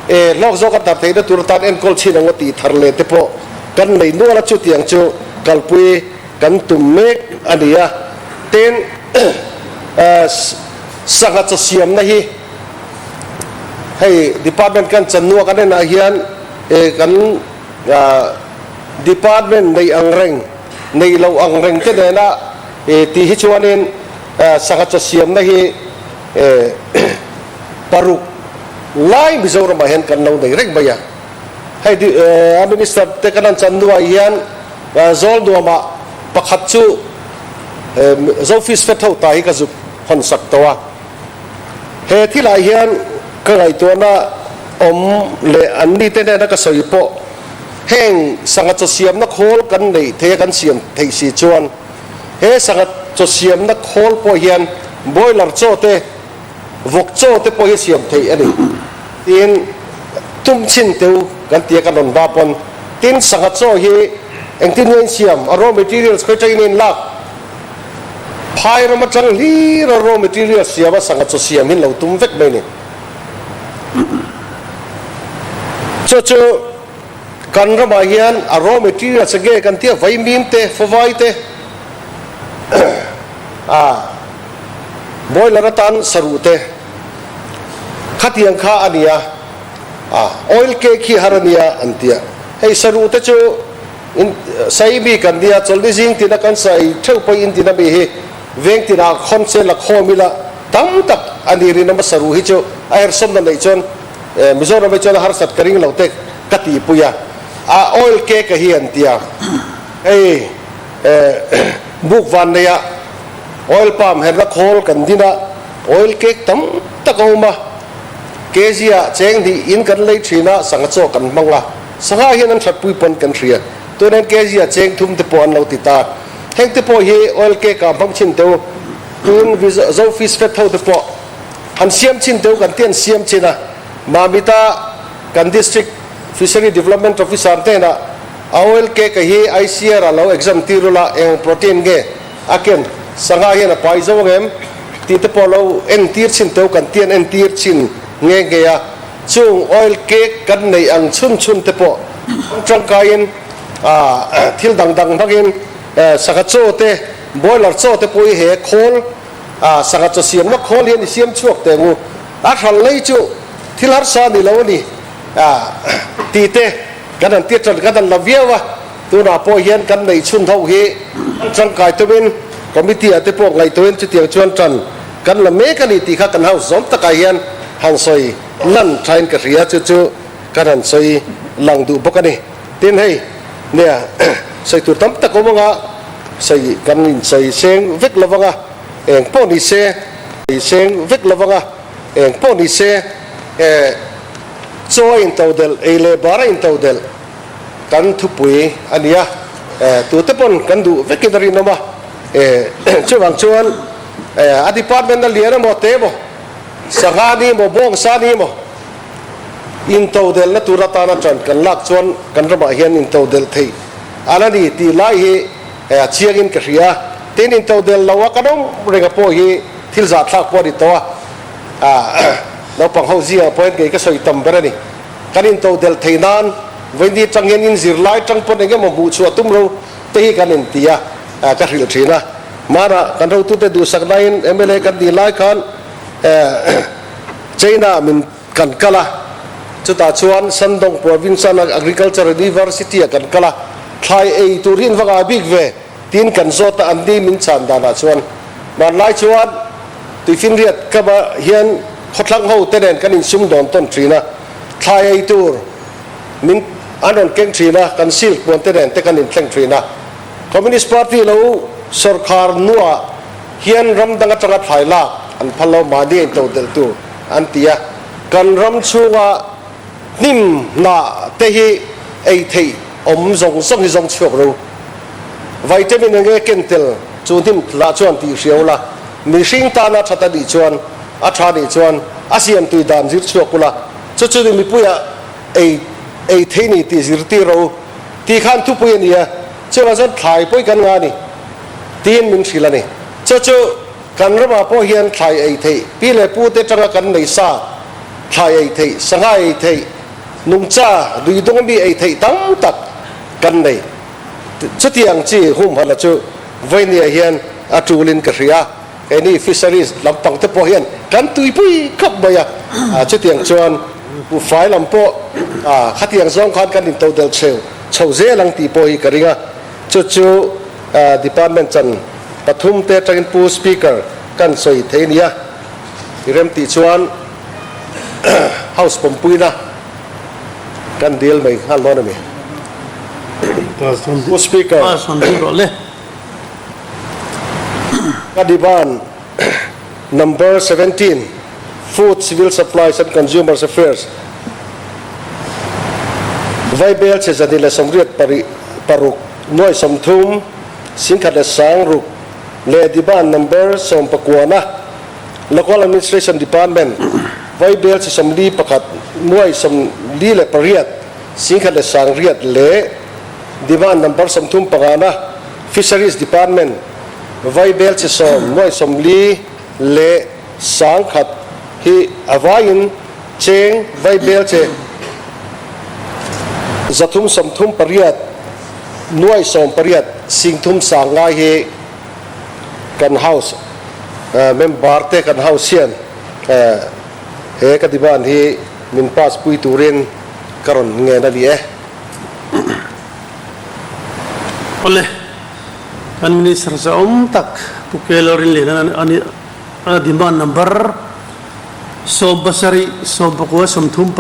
e hlawk zawk a tar theihna tur atan enkawl chhin ang aw tih thar leh te pawh kan nei nual a chutiang chu kalpui kan tum mek a ni a. Tin sangha chaw siamna hi hei department kan chanua kan enah hian kan department neih ang reng neih loh ang reng te nena tih hi chuanin sangha chaw siamna hi paruk lai Mizoramah hian kan lo nei reng mai a. Hei a minister te kan han channuah hian Zawlnuamah pakhat chu Zofish Fet ho ta hi ka zuk hawn sak tawh a. He thilah hian ka ngaihtuahna awm leh an mite hnena ka sawi pawh heng sangha chaw siamna khawl kan neih thei a kan siam theih si chuan he sangha chaw siamna khawl pawh hian boiler chaw te vawk chaw te pawh hi siam theih a ni tiin tum chhin teu kan tia kan rawn va pawn tin sangha chaw hi engtin nge in siam a raw materials khawi tangin a inlak Phai ram atang hlir a raw material siam a sangha chaw siam hi lo tum vek mai ni. Chu chu kan ramah hian a raw material che nge kan tia vaimim te, fawvai te, a boiler atan saruh te khatiang kha a nia, a oil cake hi har a nia an tia. Hei saruh te chu In sai mi kan nia, chawlhni zing tina kan sai theuh pawh in tina mi hi veng tina khawn che la khawm ila tam tak a ni rinawm a saruh hi chu a herhsawmna neih chuan Mizoram hi chuan a harsat ka ring lo te ka tihpui a, a oil cake a hi an tia hei buk van neia oil palm herna khawl kan din a oil cake tam tak a awm a kg ah cheng hnih in kan lei thin a sangha chaw kan hmang a. Sangha hian an thatpui pawn kan hria. Tunen kg a cheng thum te pawh an lo ti ta. Heng te pawh hi oil cake ah hmang chhin teu tun Zo fish fat ho te pawh han siam chhin teu kan ti an siam chhin a. Mamita kan District Fishery Development Officer hnenah a oil cake a hi ICR ah lo exam tir ula eng protein nge a ken sangha hian a pai zo angem tih te pawh lo entir chhin teu kan ti an entir chhin nghe nghe a. Chung oil cake kan neih ang chhun chhun te pawh tangkaiin thil dang dang hmangin sangha chaw te, boiler chaw te pawh hi he khawl sangha chaw siamna khawl hian i siam chhuak teh ngu. A hral lei chu thil harsa ni lo a ni tih te kan han tir tan kan han la viau a. Tunah pawh hian kan neih chhun ho hi tangkai tumin committee ah te pawh ngaihtuahin chutiang chuan tan kan la mek a ni tih kha kan house zawm takah hian han sawi lan thain ka hria chu chu kan han sawi lang duh bawk a ni. Tin hei nia sawi tur tam tak awm anga sawi kan insawi seng vek lo vanga eng pawh ni se seng vek lo vanga eng pawh ni se chaw a intodelh ei leh bar a intodelh kan thupui a ni a, tute pawn kan duh vekin a rinawm a, chuvang chuan a department a lian emaw te emaw, sangha ni emaw, bawngsa ni emaw intodelhna tur atana tan kan lak chuan kan ramah hian intodelh theih a la ni tih lai hi a chiangin ka hria. Tin, intodelh lo a kan awm renga pawh hi thil zahthlak pawh a ni tawh a, naupang ho zingah pawh hian kei ka sawi tam ber a ni. Kan intodelh theih nan vawiin tang hian in zirlai tang pawn eng emaw hmuh chhuah tum ro te hi kan inti a, ka hrilh thin a. Hmanah kan hotute duhsak laiin mla kan nih lai khan China min kan kal a, chutah chuan Shandong Province Agriculture University ah kan kal a, thlai ei tur hi in va ngah bik ve tiin kan zawt a, an ni min chhan danah chuan hmanlai chuan Tuifinriat kama hian khawthlang ho te nen kan insum dawn tawn thin a, thlai ei tur min an rawn keng thin a, kan silk puan te nen te kan inthleng thin a. Communist Party lo sawrkhar nuah hian ram dang atanga thlai lak an phal lo, mahni a intodelh tur an ti a. Kan ram chhunga hnim hnah te hi ei theih awm zawng zawng hi zawng chhuak ro. Vitamin enge ken tel chu hnim lah chuan tih hriau la, mihring tana that a nih chuan a tha nih chuan a siam tui dan zir chhuak ula, chu chu ni mipuia ei ei thei ni tih zirtir ro tih khan thupui a ni a, chuvang chuan thlai pawi kan nga ni tiin min hrilh a ni. Chu chu kan ramah pawh hian thlai ei theih pi leh pu te atanga kan nei sa thlai ei theih, sangha ei theih, nungcha duidung ami ei theih tam tak kan nei. Chutiang chi humhana chu Vainia hian a tulin ka hria. Keini fisheries lampang te pawh hian kan tuipui khawp mai a, chutiang chuan buhfai lam pawh khatiang zawng khan kan intodelh cheu chho zel ang tih pawh hi ka ring a. Chu chu department chan pathum te atangin Pu Speaker kan sawi thei nia i rem tih chuan House pawmpuina kan dil mai nghal dawn a ni. Pu Speaker. Ka demand number 17, Food, Civil Supplies and Consumers Affairs, Vaibel che zani leh sawmriat pari paruk nuai 30 singkhat leh sang ruk leh demand number 19, Local Administration Department, Vaibel che 41 nuai 48 singkhat leh sang riat leh Demand number 35 na Fisheries Department, Vaibel chi 10 nuai 40 leh 1000 hi a vaiin cheng Vaibel che 338 nuai 18 singthum sang ngai hi kan House member te kan House hian he ka demand hi min pass pui turin ka rawn ngen a ni e. Awle, kan Minister zahawm tak Pu Kelo Rinlian a demand number 17 19 35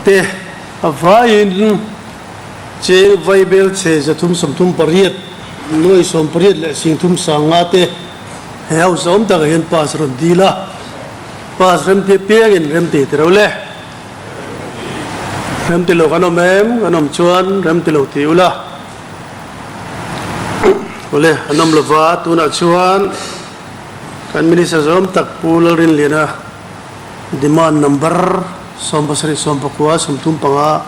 te a vaiin cheng vaibel chhe 338 nuai 18 leh 30 sanga te he house zahawm takah hian pass rawn dil a, pass rem piangin rem ti ti ro le. Rem ti lo kan awm em? Kan awm chuan rem ti lo ti ula. Awle, an awm lova, tunah chuan kan Minister zawm tak Pu Lalrinliana demand number 17 19 35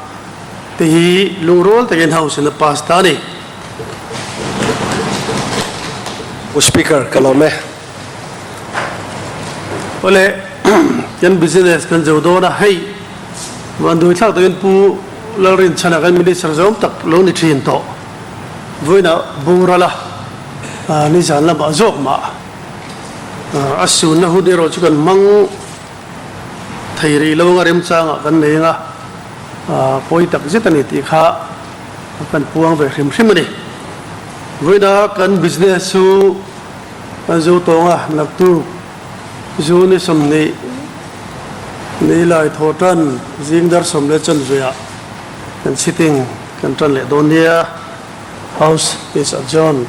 te hi lungrual takin House in a pass ta a ni. Pu Speaker, ka lawm e. Awle, kan business kan zo dawn a, hei vanduai thlak takin Pu Lalrinchhana kan Minister zawm tak lo ni thin tawh. Vawiinah boral a, nizan lamah zawk mah a sunna hun erawh chu kan hmang thei rih lo anga remchangah kan nei anga pawi tak zet a ni tih kha kan puang ve hrim hrim a ni. Vawiinah kan business chu Kan zu tawnga naktu zu ni 20 ni lai thaw tan zing dar 10 leh chanveah kan sitting kan tan leh dawn nia. House is adjourned.